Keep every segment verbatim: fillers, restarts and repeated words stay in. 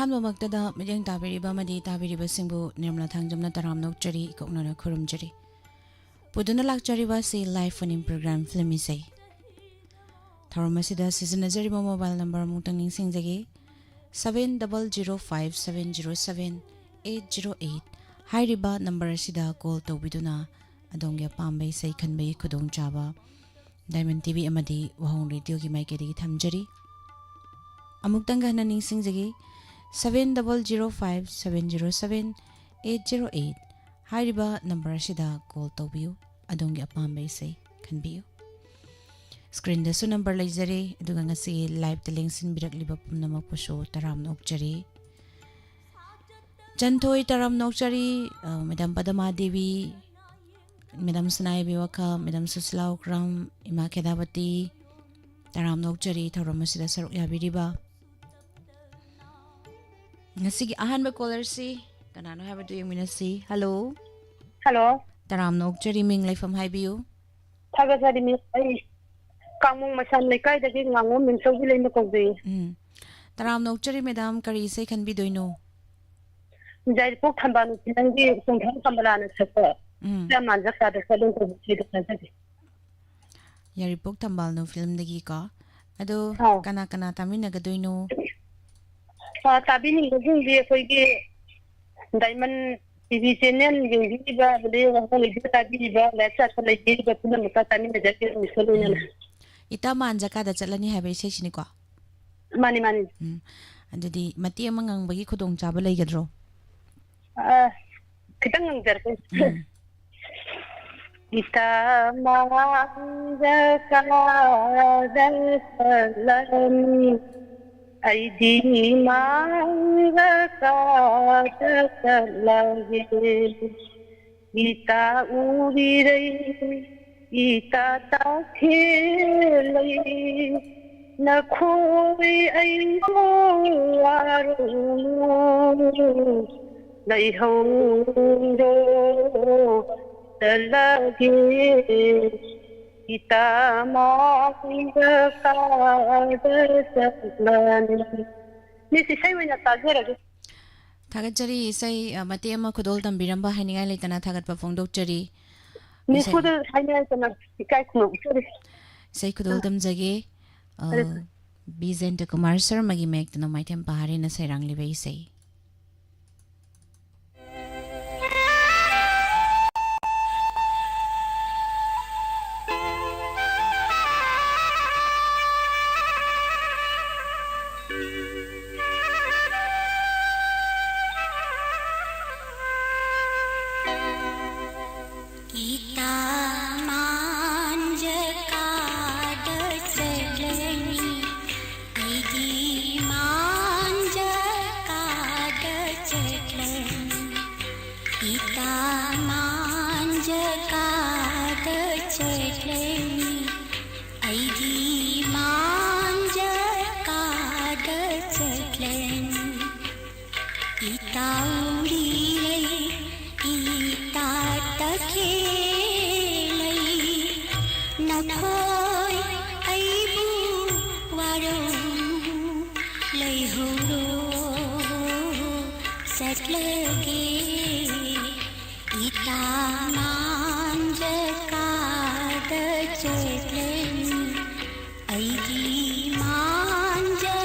ꯑꯍꯥꯟꯕꯃꯛꯇꯗ ꯃꯤꯠꯌꯦꯡ ꯇꯥꯕꯤꯔꯤꯕ ꯑꯃꯗꯤ ꯇꯥꯕꯤꯔꯤꯕꯁꯤꯡꯕꯨ ꯅꯤꯔꯃꯂꯥ ꯊꯥꯡꯖꯝꯅ ꯇꯔꯥꯝꯅ ꯑꯣꯛꯆꯔꯤ, ꯏꯀꯣꯛꯅꯅ ꯈꯨꯔꯨꯝꯖꯔꯤ꯫ ꯄꯨꯗꯨꯅ ꯂꯥꯛꯆꯔꯤꯕ ꯑꯁꯤ live phone-in program film ꯏꯁꯩ꯫ ꯊꯧꯔꯝ ꯑꯁꯤꯗ ꯁꯤꯖꯤꯟꯅꯖꯔꯤꯕ mobile number ꯑꯃꯨꯛꯇꯪ ꯅꯤꯡꯁꯤꯡꯖꯒꯦ, seven double zero five seven zero seven eight zero eight꯫ ꯍꯥꯏꯔꯤꯕ number ꯑꯁꯤꯗ call ꯇꯧꯕꯤꯗꯨꯅ ꯑꯗꯣꯝꯒꯤ ꯑꯄꯥꯝꯕ ꯏꯁꯩ ꯈꯟꯕꯒꯤ ꯈꯨꯗꯣꯡꯆꯥꯕ Diamond TV ꯑꯃꯗꯤ ꯋꯥꯍꯣꯡ Radio-ꯒꯤ ꯃꯥꯏꯀꯩꯗꯒꯤ ꯊꯝꯖꯔꯤ꯫ ꯑꯃꯨꯛꯇꯪꯒ ꯍꯟꯅ ꯅꯤꯡꯁꯤꯡꯖꯒꯦ, seven double zero five seven zero seven eight zero eight꯫ ꯍꯥꯏꯔꯤꯕ number ꯑꯁꯤꯗ call ꯇꯧꯕꯤꯌꯨ, ꯑꯗꯣꯝꯒꯤ ꯑꯄꯥꯝꯕ ꯏꯁꯩ ꯈꯟꯕꯤꯌꯨ꯫ Screen-ꯗꯁꯨ number ꯂꯩꯖꯔꯦ, ꯑꯗꯨꯒ ꯉꯁꯤꯒꯤ live-ꯇ ꯂꯦꯡꯁꯤꯟꯕꯤꯔꯛꯂꯤꯕ ꯄꯨꯝꯅꯃꯛꯄꯨꯁꯨ ꯇꯔꯥꯝꯅ ꯑꯣꯛꯆꯔꯤ꯫ ꯆꯟꯊꯣꯏ ꯇꯔꯥꯝꯅ ꯑꯣꯛꯆꯔꯤ, ꯑ, Madam ꯄꯗꯃꯥ ꯗꯦꯕꯤ, Madam ꯁꯅꯥꯏꯕꯤ ꯋꯥꯈ, Madam ꯁꯨꯁꯤꯂꯥ ꯎꯀ꯭ꯔꯝ, ꯏꯃꯥ ꯈꯦꯗꯥꯕꯇꯤ, ꯇꯔꯥꯝꯅ ꯑꯣꯛꯆꯔꯤ ꯊꯧꯔꯝ ꯑꯁꯤꯗ ꯁꯔꯨꯛ ꯌꯥꯕꯤꯔꯤꯕ꯫ ꯉꯁꯤꯒꯤ ꯑꯍꯥꯟꯕ caller-ꯁꯤ ꯀꯅꯥꯅꯣ ꯍꯥꯏꯕꯗꯨ ꯌꯦꯡꯃꯤꯟꯅꯁꯤ꯫ Hello꯫ Hello꯫ ꯇꯔꯥꯝꯅ ꯑꯣꯛꯆꯔꯤ, ꯃꯤꯡ ꯂꯩꯐꯝ ꯍꯥꯏꯕꯤꯌꯨ꯫ ꯊꯥꯒꯠꯆꯔꯤ, ꯃꯤꯁ꯫ ꯑꯩ ꯀꯥꯡꯃꯣꯡ ꯃꯩꯁꯥꯝ ꯂꯩꯀꯥꯏꯗꯒꯤ ꯉꯥꯉꯣꯝ ꯃꯤꯡꯆꯧꯕꯤ ꯂꯩꯃ ꯀꯧꯖꯩ꯫ ꯎꯝ꯫ ꯇꯔꯥꯝꯅ ꯑꯣꯛꯆꯔꯤ, madam, ꯀꯔꯤ ꯏꯁꯩ ꯈꯟꯕꯤꯗꯣꯏꯅꯣ? ꯌꯥꯏꯔꯤꯄꯣꯛ ꯊꯝꯕꯥꯜ ꯅꯨꯄꯤ ꯅꯪꯒꯤ ꯆꯣꯡꯊꯥꯝ ꯀꯃꯂꯥꯅ ꯁꯛꯄ ꯎꯝ꯫ ꯆꯥ ꯃꯥꯟꯖ ꯀꯥꯗ ꯆꯠꯂꯨ ꯇꯧꯕ ꯏꯁꯩꯗꯣ ꯈꯟꯖꯒꯦ꯫ ꯌꯥꯏꯔꯤꯄꯣꯛ ꯊꯝꯕꯥꯜꯅꯨ film-ꯗꯒꯤꯀꯣ꯫ ꯑꯗꯣ ꯑꯥꯎ꯫ ꯀꯅꯥ ꯀꯅꯥ ꯇꯥꯃꯤꯟꯅꯒꯗꯣꯏꯅꯣ? ꯑ, ꯇꯥꯕꯤꯅꯤꯡꯕꯁꯤꯡꯗꯤ ꯑꯩꯈꯣꯏꯒꯤ Diamond TV channel ꯌꯦꯡꯕꯤꯔꯤꯕ, ꯑꯗꯨꯗꯒꯤ ꯋꯥꯍꯪ ꯂꯩꯕ ꯇꯥꯕꯤꯔꯤꯕ, live chat-ꯇ ꯂꯩꯕꯤꯔꯤꯕ ꯄꯨꯝꯅꯃꯛꯇ ꯇꯥꯃꯤꯟꯅꯖꯒꯦ, ꯃꯤꯁ ꯂꯣꯏꯅꯅ꯫ ꯎꯝ꯫ ꯏꯇꯥ ꯃꯥꯟꯖ ꯀꯥꯗ ꯆꯠꯂꯅꯤ ꯍꯥꯏꯕ ꯏꯁꯩꯁꯤꯅꯤꯀꯣ? ꯃꯥꯅꯤ, ꯃꯥꯅꯤ꯫ ꯎꯝ꯫ ꯑꯗꯨꯗꯤ ꯃꯇꯦꯛ ꯑꯃ ꯉꯪꯕꯒꯤ ꯈꯨꯗꯣꯡꯆꯥꯕ ꯂꯩꯒꯗ꯭ꯔꯣ? ꯑ, ꯈꯤꯇꯪ ꯉꯪꯖꯔꯛꯀꯦ꯫ ꯎꯝ꯫ ꯏꯇꯥ ꯃꯥꯡꯗ ꯀꯥꯗ ꯆꯠꯂꯅꯤ, ꯑꯩꯗꯤ ꯃꯥꯡꯗ ꯀꯥꯗ ꯆꯠꯂꯒꯦ꯫ ꯏꯇꯥ ꯎꯔꯤꯔꯩ, ꯏꯇꯥ ꯇꯈꯦꯜꯂꯩ, ꯅꯈꯣꯏ ꯑꯩꯕꯨ ꯋꯥꯔꯨꯅꯨ, ꯂꯩꯍꯧꯔꯣ, ꯆꯠꯂꯒꯦ, ꯏꯇꯥ ꯃꯥꯡꯗ ꯀꯥꯗ ꯆꯠꯂꯅꯤ꯫ ꯃꯤꯁ, ꯏꯁꯩ ꯑꯣꯏꯅ ꯇꯥꯖꯔꯒꯦ꯫ ꯊꯥꯒꯠꯆꯔꯤ꯫ ꯏꯁꯩ, ꯑ, ꯃꯇꯦꯛ ꯑꯃ ꯈꯨꯗꯣꯜ ꯇꯝꯕꯤꯔꯝꯕ ꯍꯥꯏꯅꯤꯡꯉꯥꯏ ꯂꯩꯇꯅ ꯊꯥꯒꯠꯄ ꯐꯣꯡꯗꯣꯛꯆꯔꯤ꯫ ꯃꯤꯁꯄꯨꯗ ꯍꯥꯏꯅꯤꯡꯉꯥꯏ ꯂꯩꯇꯅ ꯏꯀꯥꯏ ꯈꯨꯝꯅꯕ ꯎꯠꯆꯔꯤ꯫ ꯏꯁꯩ ꯈꯨꯗꯣꯜ ꯇꯝꯖꯒꯦ꯫ ꯑ, ꯐꯔꯦ꯫ ꯕꯤ ꯖꯌꯟꯇ ꯀꯨꯃꯥꯔ ꯁꯔꯃꯒꯤ ꯃꯌꯦꯛꯇ ꯅꯣꯡꯃꯥꯏꯊꯦꯝ ꯄꯍꯥꯔꯤꯅ ꯁꯩꯔꯥꯡꯂꯤꯕ ꯏꯁꯩ꯫ ꯏꯇꯥ ꯃꯥꯟꯖ ꯀꯥꯗ ꯆꯠꯂꯅꯤ, ꯑꯩꯒꯤ ꯃꯥꯟꯖ ꯀꯥꯗ ꯆꯠꯂꯅꯤ꯫ ꯏꯇꯥ ꯃꯥꯟꯖ ꯀꯥꯗ ꯆꯠꯂꯅꯤ, ꯑꯩꯒꯤ ꯃꯥꯟꯖ ꯀꯥꯗ ꯆꯠꯂꯅꯤ꯫ ꯏꯇꯥ ꯎꯔꯤ ꯂꯩ, ꯏꯇꯥ ꯇꯈꯦꯜ ꯂꯩ, ꯅꯈꯣꯏ ꯑꯩꯕꯨ ꯋꯥꯔꯧꯅꯨ, ꯂꯩꯍꯧꯔꯣ, ꯆꯠꯂꯒꯦ꯫ ꯏꯇꯥ ꯃꯥꯟꯖ ꯀꯥꯗ ꯆꯠꯂꯅꯤ, ꯑꯩꯒꯤ ꯃꯥꯟꯖ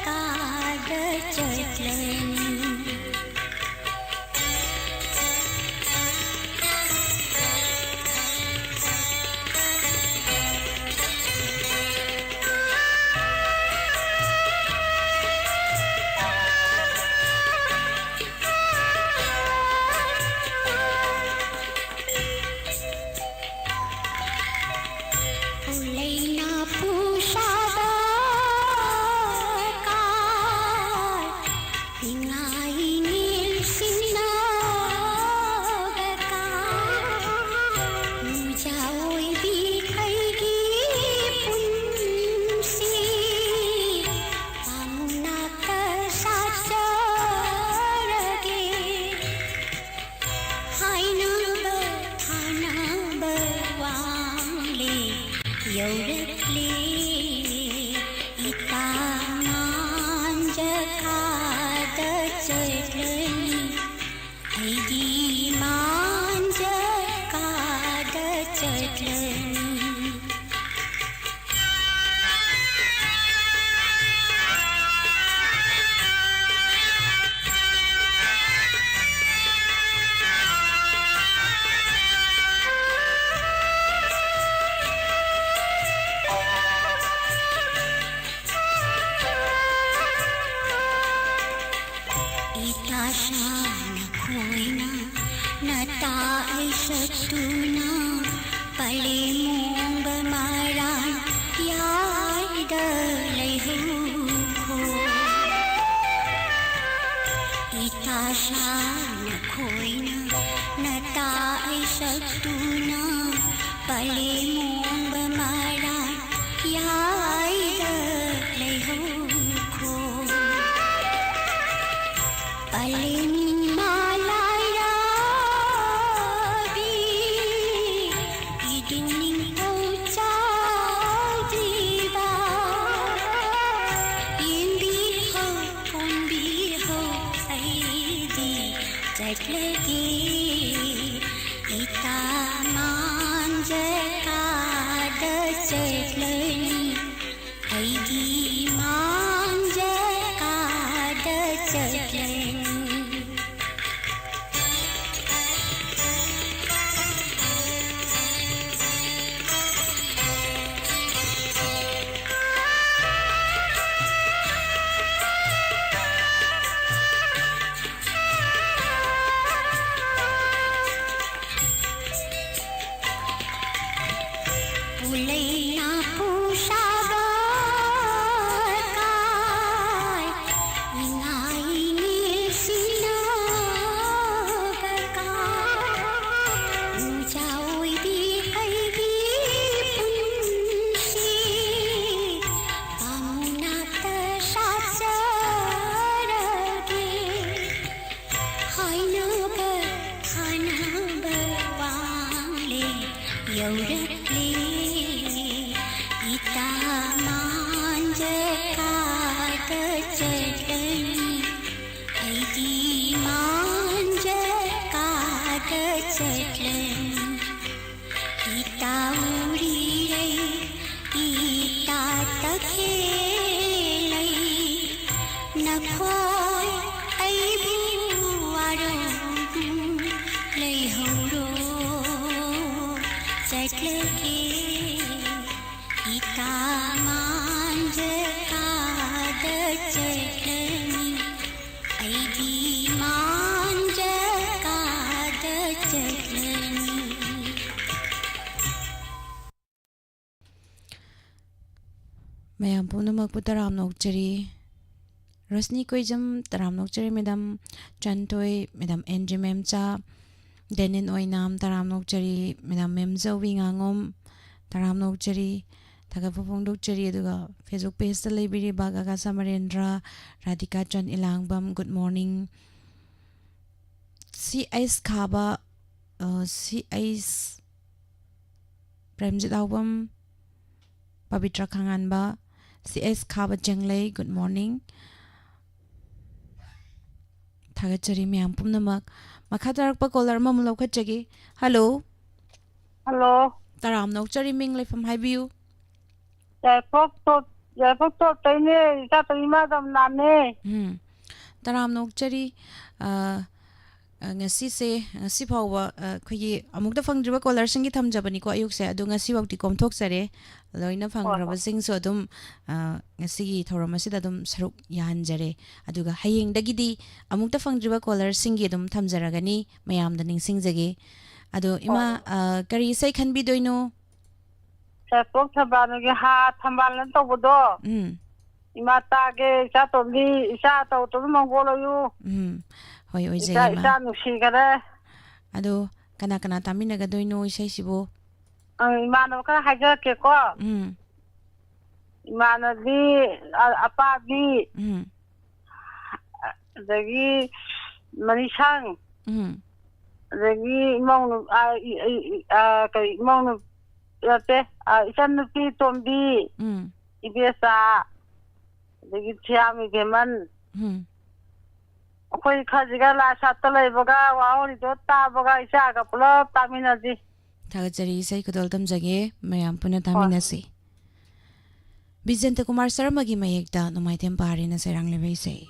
ꯀꯥꯗ ꯆꯠꯂꯅꯤ꯫ ꯎꯂꯩꯅ ꯄꯨꯁꯥꯕ ꯀꯥꯏ, ꯏꯉꯥ ꯏꯇꯥꯁꯥ ꯅꯈꯣꯏꯅ ꯅꯇꯥ ꯑꯩꯁꯛꯇꯨꯅ ꯄꯂꯦꯃꯣꯡꯕ ꯃꯔꯥꯟ ꯌꯥꯏꯗ ꯂꯩꯍꯧꯈꯣ꯫ ꯏꯇꯥꯁꯥ ꯅꯈꯣꯏꯅ ꯅꯇꯥ ꯑꯩꯁꯛꯇꯨꯅ ꯄꯂꯦꯃꯣꯡꯕ ꯃꯔꯥꯟ ꯌꯥꯏꯗ ꯂꯩꯍꯧꯈꯣ꯫ ꯄꯂꯦꯝ ꯏꯃꯥ ꯂꯥꯏꯔꯥꯕꯤ, ꯏꯗꯤꯟ ꯅꯤꯡꯊꯧ ꯆꯥꯎꯗ꯭ꯔꯤꯕ, ꯌꯦꯡꯕꯤꯍꯧ, ꯀꯣꯟꯕꯤꯍꯧ, ꯑꯩꯗꯤ ꯆꯠꯂꯒꯦ꯫ ꯏꯇꯥ ꯃꯥꯡꯖ ꯀꯥꯗ ꯆꯠꯂꯅꯤ, ꯑꯩꯗꯤ ꯃꯥꯡꯖ ꯀꯥꯗ ꯆꯠꯂꯅꯤ꯫ ꯄꯨꯂꯩꯅ ꯄꯨꯁꯥꯕ ꯀꯥꯏ, ꯏꯉꯥꯏ ꯅꯤꯜꯁꯤꯅꯕ ꯀꯥꯏ, ꯅꯨꯡꯖꯥ ꯑꯣꯏꯕꯤ ꯑꯩꯒꯤ ꯄꯨꯟꯁꯤ, ꯄꯥꯃꯨꯅꯥꯛꯇ ꯁꯥꯠꯆꯔꯒꯦ꯫ ꯍꯥꯏꯅꯕ ꯊꯥꯅꯕ ꯋꯥꯡꯂꯦ ꯌꯧꯔꯛꯂꯦ꯫ ꯏꯇꯥ ꯃꯥꯡꯖ ꯀꯥꯗ ꯆꯠꯂꯅꯤ, ꯑꯩꯗꯤ ꯃꯥꯡꯖ ꯀꯥꯗ ꯆꯠꯂꯅꯤ꯫ ꯏꯇꯥ ꯎꯔꯤꯔꯩ, ꯏꯇꯥ ꯇꯈꯦꯜꯂꯩ, ꯅꯈꯣꯏ ꯑꯩꯕꯨ ꯋꯥꯔꯧꯗꯨꯅ ꯂꯩꯍꯧꯔꯣ, ꯆꯠꯂꯒꯦ꯫ ꯏꯇꯥ ꯃꯥꯡꯖ ꯀꯥꯗ ꯆꯠꯂꯅꯤ, ꯑꯩꯗꯤ ꯃꯌꯥꯝ ꯄꯨꯝꯅꯃꯛꯄꯨ ꯇꯔꯥꯝꯅ ꯑꯣꯛꯆꯔꯤ꯫ ꯔꯣꯁꯅꯤ ꯀꯣꯏꯖꯝ, ꯇꯔꯥꯝꯅ ꯑꯣꯛꯆꯔꯤ꯫ ꯃꯦꯗꯥꯝ ꯆꯟꯊꯣꯏ, ꯃꯦꯗꯥꯝ ꯑꯦꯟꯗ꯭ꯔꯤ ꯃꯦꯝꯆꯥ, ꯗꯦꯅꯤꯟ ꯑꯣꯏꯅꯥꯝ, ꯇꯔꯥꯝꯅ ꯑꯣꯛꯆꯔꯤ꯫ ꯃꯦꯗꯥꯝ ꯃꯦꯝꯖꯧꯕꯤ ꯉꯥꯉꯣꯝ, ꯇꯔꯥꯝꯅ ꯑꯣꯛꯆꯔꯤ꯫ ꯊꯥꯒꯠꯄ ꯐꯣꯡꯗꯣꯛꯆꯔꯤ꯫ ꯑꯗꯨꯒ Facebook pageꯇ ꯂꯩꯕꯤꯔꯤꯕ ꯒꯥꯒꯥ ꯁꯃꯔꯦꯟꯗ꯭ꯔ, ꯔꯥꯙꯤꯀꯥ ꯆꯟ ꯏꯂꯥꯡꯕꯝ, good morning꯫ ꯁꯤ ꯑꯩꯁ ꯈꯥꯕ, ꯑ, ꯁꯤ ꯑꯩꯁ ꯄ꯭ꯔꯦꯝꯖꯤꯠ ꯍꯥꯎꯕꯝ, ꯄꯕꯤꯇ꯭ꯔ ꯈꯥꯉꯥꯟꯕ, ꯁꯤ ꯑꯦꯁ ꯈꯥꯕ ꯆꯦꯡꯂꯩ, good morning꯫ ꯊꯥꯒꯠꯆꯔꯤ ꯃꯌꯥꯝ ꯄꯨꯝꯅꯃꯛ꯫ ꯃꯈꯥ ꯇꯥꯔꯛꯄ caller ꯑꯃꯃꯨꯛ ꯂꯧꯈꯠꯆꯒꯦ꯫ Hello꯫ Hello꯫ ꯇꯔꯥꯝꯅ ꯑꯣꯛꯆꯔꯤ, ꯃꯤꯡ ꯂꯩꯐꯝ ꯍꯥꯏꯕꯤꯌꯨ꯫ ꯌꯥꯏꯐꯣꯛ ꯇꯣꯞ-, ꯌꯥꯏꯐꯣꯛ ꯇꯣꯞꯇꯩꯅꯦ, ꯏꯆꯥ ꯇꯣꯝꯕꯤ ꯃꯥꯙꯕ ꯅꯥꯝꯅꯦ꯫ ꯎꯝ꯫ ꯇꯔꯥꯝꯅ ꯑꯣꯛꯆꯔꯤ꯫ ꯑ, ꯑ, ꯉꯁꯤꯁꯦ, ꯉꯁꯤ ꯐꯥꯎꯕ, ꯑ, ꯑꯩꯈꯣꯏꯒꯤ ꯑꯃꯨꯛꯇ ꯐꯪꯗ꯭ꯔꯤꯕ callerꯁꯤꯡꯒꯤ ꯊꯝꯖꯕꯅꯤꯀꯣ ꯑꯌꯨꯛꯁꯦ꯫ ꯑꯗꯣ ꯉꯁꯤꯐꯥꯎꯗꯤ ꯀꯣꯝꯊꯣꯛꯆꯔꯦ꯫ ꯂꯣꯏꯅ ꯍꯣꯏ, ꯍꯣꯏ꯫ ꯐꯪꯈ꯭ꯔꯕꯁꯤꯡꯁꯨ ꯑꯗꯨꯝ, ꯑ, ꯉꯁꯤꯒꯤ ꯊꯧꯔꯝ ꯑꯁꯤꯗ ꯑꯗꯨꯝ ꯁꯔꯨꯛ ꯌꯥꯍꯟꯖꯔꯦ꯫ ꯑꯗꯨꯒ ꯍꯌꯦꯡꯗꯒꯤꯗꯤ ꯑꯃꯨꯛꯇ ꯐꯪꯗ꯭ꯔꯤꯕ callerꯁꯤꯡꯒꯤ ꯑꯗꯨꯝ ꯊꯝꯖꯔꯒꯅꯤ, ꯃꯌꯥꯝꯗ ꯅꯤꯡꯁꯤꯡꯖꯒꯦ꯫ ꯑꯗꯣ ꯏꯃꯥ, ꯍꯣꯏ꯫ ꯑ, ꯀꯔꯤ ꯏꯁꯩ ꯈꯟꯕꯤꯗꯣꯏꯅꯣ? ꯌꯥꯏꯐꯣꯛ ꯊꯝꯕꯥꯜꯒꯤ ꯍꯥ ꯊꯝꯕꯥꯜꯅ ꯇꯧꯕꯗꯣ꯫ ꯎꯝ꯫ ꯏꯃꯥ ꯇꯥꯒꯦ, ꯏꯆꯥ ꯇꯣꯝꯕꯤ, ꯏꯆꯥ ꯑꯆꯧꯕꯗꯨ ꯃꯪꯒꯣꯜ ꯑꯣꯏꯌꯨ꯫ ꯎꯝ꯫ ꯍꯣꯏ, ꯏꯆꯥ, ꯑꯣꯏꯖꯒꯦ, ꯏꯃꯥ꯫ ꯏꯆꯥ ꯅꯨꯡꯁꯤꯈꯔꯦ꯫ ꯑꯗꯣ ꯀꯅꯥ ꯀꯅꯥ ꯇꯥꯃꯤꯟꯅꯒꯗꯣꯏꯅꯣ ꯏꯁꯩꯁꯤꯕꯨ? ꯑꯪ, ꯏꯃꯥꯟꯅꯕ ꯈꯔ ꯍꯥꯏꯖꯔꯛꯀꯦꯀꯣ꯫ ꯎꯝ꯫ ꯏꯃꯥꯟꯅꯕꯤ, ꯑ-, ꯑꯄꯥꯕꯤ, ꯎꯝ꯫ ꯑꯗꯒꯤ ꯃꯅꯤꯁꯪ, ꯎꯝ꯫ ꯑꯗꯒꯤ ꯏꯃꯧ ꯅꯨ-, ꯑ, ꯏ-, ꯏ-, ꯏ-, ꯑ, ꯀꯔꯤ, ꯏꯃꯧ ꯅꯨ-, ꯅꯠꯇꯦ, ꯑ, ꯏꯆꯟꯅꯨꯄꯤ ꯇꯣꯝꯕꯤ, ꯎꯝ꯫ ꯏꯕꯦꯆꯥ, ꯑꯗꯒꯤ ꯊꯤꯌꯥꯝ ꯏꯕꯦꯝꯃꯟ꯫ ꯎꯝ꯫ ꯑꯩꯈꯣꯏ ꯈꯔꯁꯤꯒ ꯂꯥꯏ ꯁꯥꯠꯇ ꯂꯩꯕꯒ, ꯋꯥꯍꯣꯔꯤꯗꯣ ꯇꯥꯕꯒ, ꯏꯆꯥꯒ ꯄꯨꯂꯞ ꯇꯥꯃꯤꯟꯅꯁꯤ꯫ ꯊꯥꯒꯠꯆꯔꯤ, ꯏꯁꯩ ꯈꯨꯗꯣꯜ ꯇꯝꯖꯒꯦ, ꯃꯌꯥꯝ ꯄꯨꯟꯅ ꯍꯣꯏ꯫ ꯇꯥꯃꯤꯟꯅꯁꯤ꯫ ꯕꯤꯖꯦꯟꯇ ꯀꯨꯃꯥꯔ ꯁꯔꯃꯒꯤ ꯃꯌꯦꯛꯇ ꯅꯣꯡꯃꯥꯏꯊꯦꯝ ꯄꯥꯔꯤꯅ ꯁꯩꯔꯥꯡꯂꯤꯕ ꯏꯁꯩ꯫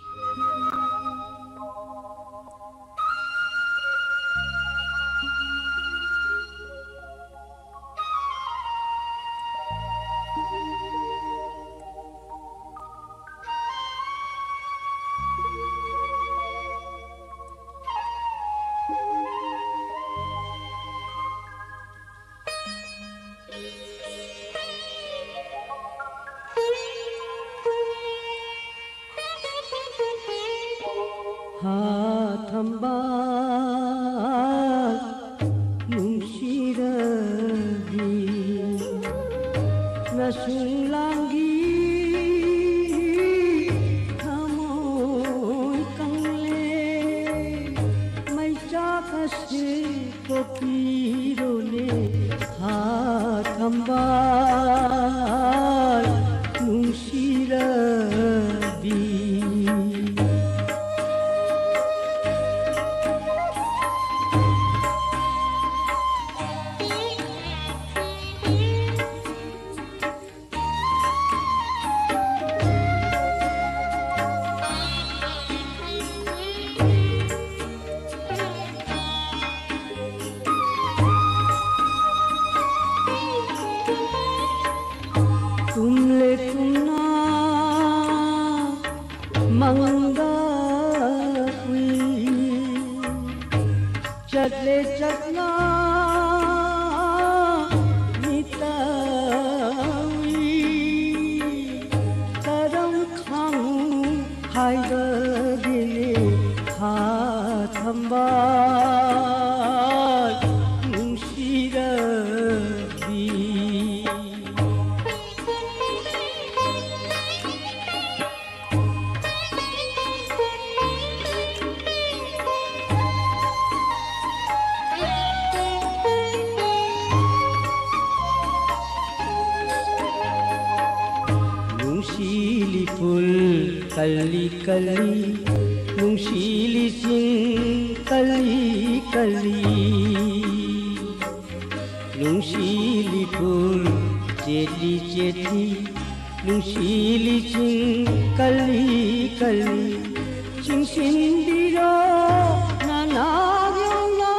ꯊꯝꯕꯥꯜ ꯅꯨꯡꯁꯤꯔꯕꯤ, ꯅꯁꯨꯡ ꯂꯥꯡꯒꯤ ꯊꯃꯣꯏ ꯀꯪꯂꯦ꯫ ꯃꯩꯆꯥꯛ ꯑꯁꯤ ꯀꯣꯛꯄꯤꯔꯣꯅꯦ, ꯊꯥ ꯊꯝꯕꯥꯜ ꯅꯨꯡꯁꯤꯔꯕꯤ꯫ ꯇꯨꯝꯂꯦ ꯇꯨꯝꯅ ꯃꯪꯗ ꯎꯏ, ꯆꯠꯂꯦ ꯆꯠꯅ ꯃꯤꯠꯇ ꯎꯏ꯫ ꯀꯔꯝ ꯈꯥꯡꯉꯨ ꯍꯥꯏꯕꯒꯤꯅꯤ ꯊꯥ ꯊꯝꯕꯥꯜ ꯅꯨꯡꯁꯤꯔꯕꯤ꯫ ꯅꯨꯡꯁꯤꯂꯤ ꯄꯨꯜ ꯀꯜꯂꯤ ꯀꯜꯂꯤ, ꯅꯨꯡꯁꯤꯂꯤ ꯆꯤꯡ ꯀꯜꯂꯤ ꯀꯜꯂꯤ꯫ ꯅꯨꯡꯁꯤꯂꯤ ꯄꯨꯜ ꯆꯦꯠꯂꯤ ꯆꯦꯠꯂꯤ, ꯅꯨꯡꯁꯤꯂꯤ ꯆꯤꯡ ꯀꯜꯂꯤ ꯀꯜꯂꯤ꯫ ꯆꯤꯡꯁꯤꯟꯕꯤꯔꯣ ꯅꯅꯥꯛ ꯌꯧꯅ,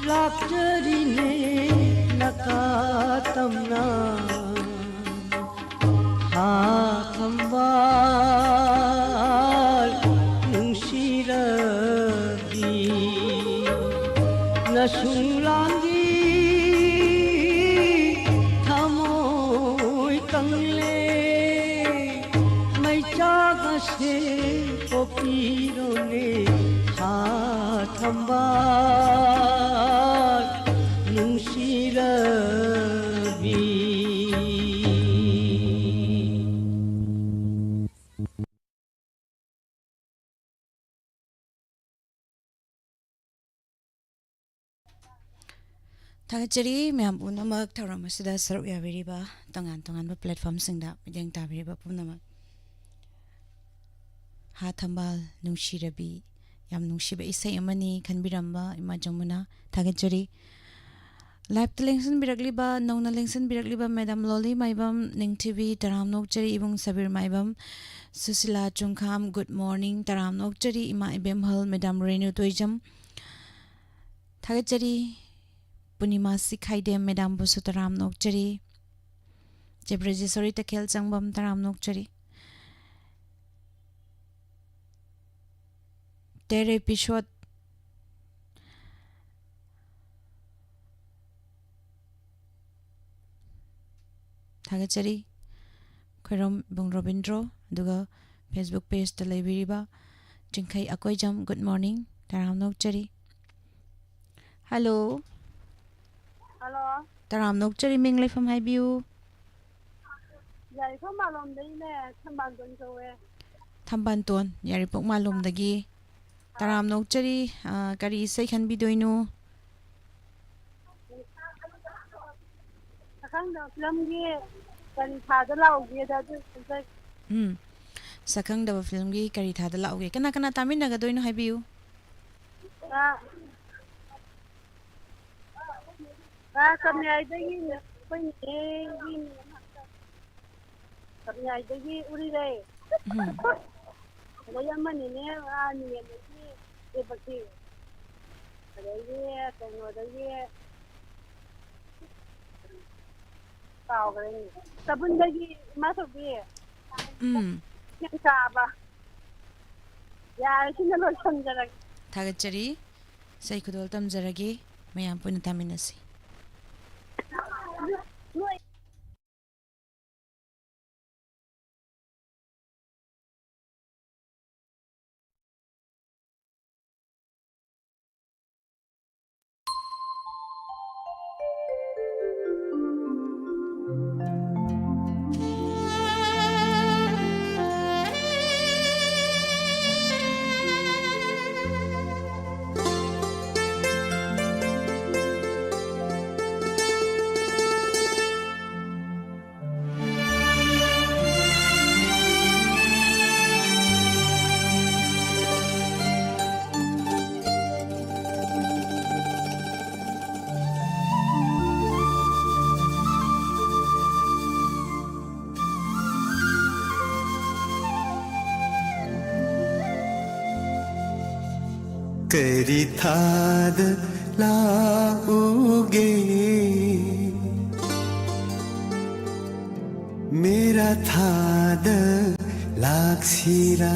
ꯂꯥꯛꯆꯔꯤꯅꯦ ꯅꯀꯥ ꯇꯝꯅ꯫ ꯊꯥ ꯊꯝꯕꯥꯜ ꯅꯨꯡꯁꯤꯔꯕꯤ, ꯅꯁꯨꯡ ꯂꯥꯡꯒꯤ ꯊꯃꯣꯏ ꯀꯪꯂꯦ꯫ ꯍꯦ ꯄꯣꯛꯄꯤꯔꯣꯅꯦ ꯍꯥ ꯊꯝꯕꯥꯜ ꯅꯨꯡꯁꯤꯔꯕꯤ꯫ ꯊꯥꯒꯠꯆꯔꯤ ꯃꯌꯥꯝ ꯄꯨꯝꯅꯃꯛ ꯊꯧꯔꯝ ꯑꯁꯤꯗ ꯁꯔꯨꯛ ꯌꯥꯕꯤꯔꯤꯕ ꯇꯣꯉꯥꯟ ꯇꯣꯉꯥꯟꯕ platformꯁꯤꯡꯗ ꯃꯤꯠꯌꯦꯡ ꯇꯥꯕꯤꯔꯤꯕ ꯄꯨꯝꯅꯃꯛ꯫ ꯍꯥ ꯊꯝꯕꯥꯜ ꯅꯨꯡꯁꯤꯔꯕꯤ, ꯌꯥꯝ ꯅꯨꯡꯁꯤꯕ ꯏꯁꯩ ꯑꯃꯅꯤ ꯈꯟꯕꯤꯔꯝꯕ ꯏꯃꯥ ꯖꯃꯨꯅꯥ, ꯊꯥꯒꯠꯆꯔꯤ꯫ Liveꯇ ꯂꯦꯡꯁꯤꯟꯕꯤꯔꯛꯂꯤꯕ, ꯅꯧꯅ ꯂꯦꯡꯁꯤꯟꯕꯤꯔꯛꯂꯤꯕ Madam ꯂꯣꯂꯤ ꯃꯥꯏꯕꯝ, ꯅꯤꯡꯊꯤꯕꯤ, ꯇꯔꯥꯝꯅ ꯑꯣꯛꯆꯔꯤ꯫ ꯏꯕꯨꯡ ꯁꯕꯤꯔ ꯃꯥꯏꯕꯝ, ꯁꯨꯁꯤꯂꯥ ꯆꯨꯡꯈꯥꯝ, good morning, ꯇꯔꯥꯝꯅ ꯑꯣꯛꯆꯔꯤ꯫ ꯏꯃꯥ ꯏꯕꯦꯝꯍꯜ, Madam ꯔꯦꯅꯨ ꯇꯣꯏꯖꯝ, ꯊꯥꯒꯠꯆꯔꯤ꯫ ꯄꯨꯔꯅꯤꯃꯥ ꯁꯤꯈꯥꯏꯗꯦꯝ, Madamꯕꯨꯁꯨ ꯇꯔꯥꯝꯅ ꯑꯣꯛꯆꯔꯤ꯫ ꯆꯦ ꯕ꯭ꯔꯖꯦꯁꯣꯔꯤ ꯇꯈꯦꯜ ꯆꯪꯕꯝ, ꯇꯔꯥꯝꯅ ꯑꯣꯛꯆꯔꯤ꯫ ꯇꯦꯔꯦ ꯄꯤꯁꯣꯠ, ꯊꯥꯒꯠꯆꯔꯤ꯫ ꯈꯣꯏꯔꯣꯝ ꯏꯕꯨꯡ ꯔꯣꯕꯤꯟꯗ꯭ꯔꯣ, ꯑꯗꯨꯒ Facebook pageꯇ ꯂꯩꯕꯤꯔꯤꯕ ꯆꯤꯡꯈꯩ ꯑꯀꯣꯏꯖꯝ, good morning, ꯇꯔꯥꯝꯅ ꯑꯣꯛꯆꯔꯤ꯫ Hello꯫ Hello꯫ ꯇꯔꯥꯝꯅ ꯑꯣꯛꯆꯔꯤ, ꯃꯤꯡ ꯂꯩꯐꯝ ꯍꯥꯏꯕꯤꯌꯨ꯫ ꯌꯥꯏꯐ ꯃꯥꯂꯣꯝꯗꯩꯅꯦ, ꯊꯝꯕꯥꯜꯇꯣꯟ ꯀꯧꯋꯦ꯫ ꯊꯝꯕꯥꯜꯇꯣꯟ, ꯌꯥꯏꯔꯤꯄꯣꯛ ꯃꯥꯂꯣꯝꯗꯒꯤ꯫ ꯇꯔꯥꯝꯅ ꯑꯣꯛꯆꯔꯤ꯫ ꯑ, ꯀꯔꯤ ꯏꯁꯩ ꯈꯟꯕꯤꯗꯣꯏꯅꯣ? ꯁꯛꯈꯪꯗꯕ ꯐꯤꯂꯝꯒꯤ ꯀꯔꯤ ꯊꯥꯗ ꯂꯥꯛꯎꯒꯦꯗ ꯑꯗꯨ ꯈꯟꯖꯒꯦ꯫ ꯎꯝ꯫ ꯁꯛꯈꯪꯗꯕ ꯐꯤꯂꯝꯒꯤ ꯀꯔꯤ ꯊꯥꯗ ꯂꯥꯛꯎꯒꯦ? ꯀꯅꯥ ꯀꯅꯥ ꯇꯥꯃꯤꯟꯅꯒꯗꯣꯏꯅꯣ ꯍꯥꯏꯕꯤꯌꯨ꯫ ꯑ, ꯑ, ꯀꯝꯌꯥꯏꯗꯒꯤ ꯑꯩꯈꯣꯏ ꯅꯦꯒꯤ ꯀꯝꯌꯥꯏꯗꯒꯤ ꯎꯔꯤꯔꯩ꯫ ꯎꯝ꯫ ꯑꯗꯩ ꯑꯃꯅꯤꯅꯦ, ꯑꯥ, ꯅꯤꯉꯦꯟꯗꯒꯤ ꯗꯦꯕꯀꯤ꯫ ꯑꯗꯩꯗꯤ ꯀꯩꯅꯣꯗꯒꯤ ꯀꯥꯎꯈ꯭ꯔꯦꯅꯦ꯫ ꯆꯕꯨꯟꯗꯒꯤ ꯏꯃꯥ ꯊꯣꯏꯕꯤ꯫ ꯎꯝ꯫ ꯌꯥꯝ ꯆꯥꯕ꯫ ꯌꯥꯔꯦ, ꯁꯤꯅ ꯂꯣꯏꯁꯟꯖꯔꯒꯦ꯫ ꯊꯥꯒꯠꯆꯔꯤ꯫ ꯏꯁꯩ ꯈꯨꯗꯣꯜ ꯇꯝꯖꯔꯒꯦ꯫ ꯃꯌꯥꯝ ꯄꯨꯟꯅ ꯇꯥꯃꯤꯟꯅꯁꯤ꯫ ꯅꯣꯏ ꯀꯔꯤ ꯊꯥꯗ ꯂꯥꯛꯎꯒꯦ? ꯃꯦꯔꯥ ꯊꯥꯗ ꯂꯥꯛꯁꯤꯔꯥ?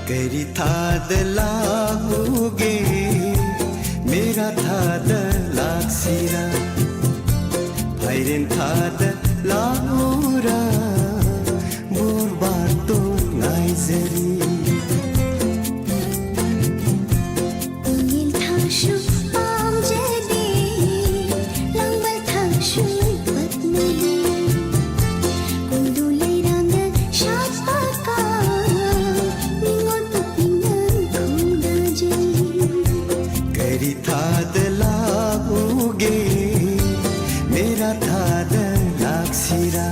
ꯀꯔꯤ ꯊꯥꯗ ꯂꯥꯛꯎꯒꯦ? ꯃꯦꯔꯥ ꯊꯥꯗ ꯂꯥꯛꯁꯤꯔꯥ? ꯐꯥꯏꯔꯦꯟ ꯊꯥꯗ ꯂꯥꯛꯎꯔꯥ? ꯕꯣꯔꯕꯥꯇꯣꯟ ꯉꯥꯏꯖꯔꯤ꯫ ꯏꯉꯦꯜ ꯊꯥꯁꯨ ꯄꯥꯝꯖꯗꯦ, ꯂꯥꯡꯕꯜ ꯊꯥꯁꯨ ꯄꯛꯅꯗꯦ꯫ ꯀꯨꯟꯗꯨ ꯂꯩꯔꯥꯡꯗ ꯁꯥꯠꯄ ꯀꯥꯡ, ꯅꯤꯉꯣꯜ ꯄꯨꯛꯅꯤꯡꯅ ꯈꯣꯡꯗꯥꯖꯩ꯫ ꯀꯔꯤ ꯊꯥꯗ ꯂꯥꯛꯎꯒꯦ? ꯃꯦꯔꯥ ꯊꯥꯗ ꯂꯥꯛꯁꯤꯔꯥ?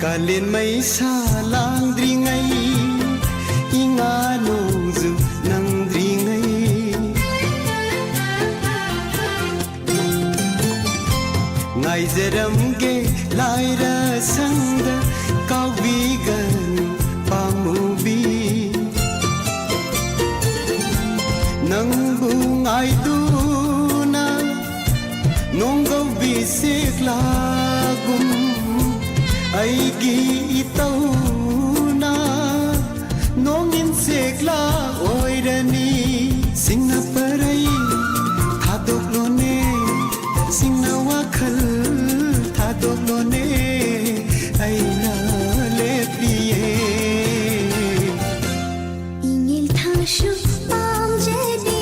ꯀꯥꯂꯦꯟ ꯃꯩꯁꯥ ꯂꯥꯡꯗ꯭ꯔꯤꯉꯩ, ꯏꯉꯥ ꯅꯣꯡꯖꯨ ꯅꯪꯗ꯭ꯔꯤꯉꯩ, ꯉꯥꯏꯖꯔꯝꯒꯦ ꯂꯥꯏꯔ ꯁꯪꯗ, ꯀꯥꯎꯕꯤꯒꯅꯨ ꯄꯥꯝꯃꯨꯕꯤ꯫ ꯅꯪꯕꯨ ꯉꯥꯏꯗꯨꯅ ꯅꯣꯡꯒꯧꯕꯤ ꯁꯦꯛꯂꯥꯒꯨꯝ, ꯑꯩꯒꯤ ꯏꯇꯧꯅ ꯅꯣꯡꯏꯟ ꯁꯦꯛꯂꯥ ꯑꯣꯏꯔꯅꯤ꯫ ꯁꯤꯡꯅ ꯄꯔꯩ ꯊꯥꯗꯣꯛꯂꯣꯅꯦ, ꯁꯤꯡꯅ ꯋꯥꯈꯜ ꯊꯥꯗꯣꯛꯂꯣꯅꯦ, ꯑꯩꯅ ꯂꯦꯞꯂꯤꯌꯦ꯫ ꯏꯉꯦꯜ ꯊꯥꯁꯨ ꯄꯥꯝꯖꯗꯦ,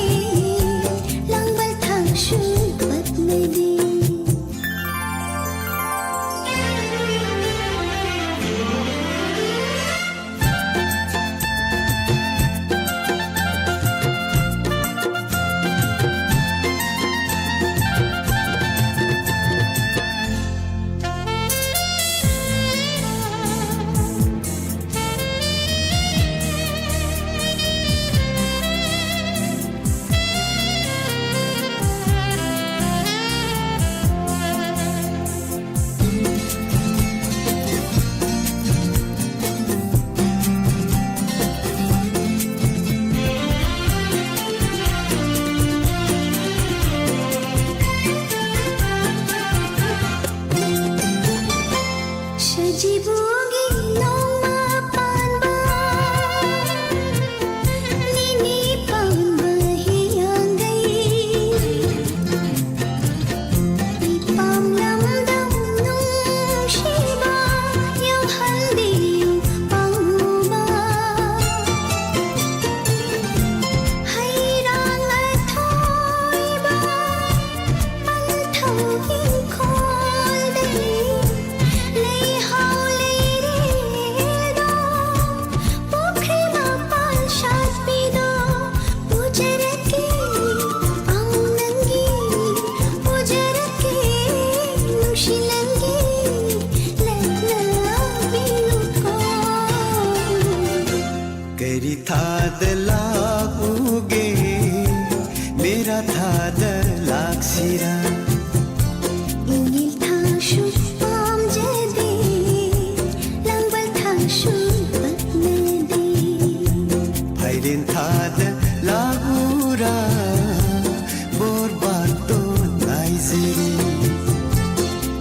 ꯂꯥꯡꯕꯜ ꯊꯥꯁꯨ ꯄꯛꯅꯗꯦ꯫ ꯊꯥꯗ ꯂꯥꯛꯁꯤꯔꯥ? ꯏꯪꯒꯤꯜ ꯊꯥꯁꯨ ꯄꯥꯝꯖꯗꯦ, ꯂꯥꯡꯕꯜ ꯊꯥꯁꯨ ꯄꯛꯅꯗꯦ꯫ ꯐꯥꯏꯔꯦꯟ ꯊꯥꯗ ꯂꯥꯛꯎꯔꯥ? ꯕꯣꯔꯕꯥꯇꯣꯟ ꯉꯥꯏꯖꯔꯤ꯫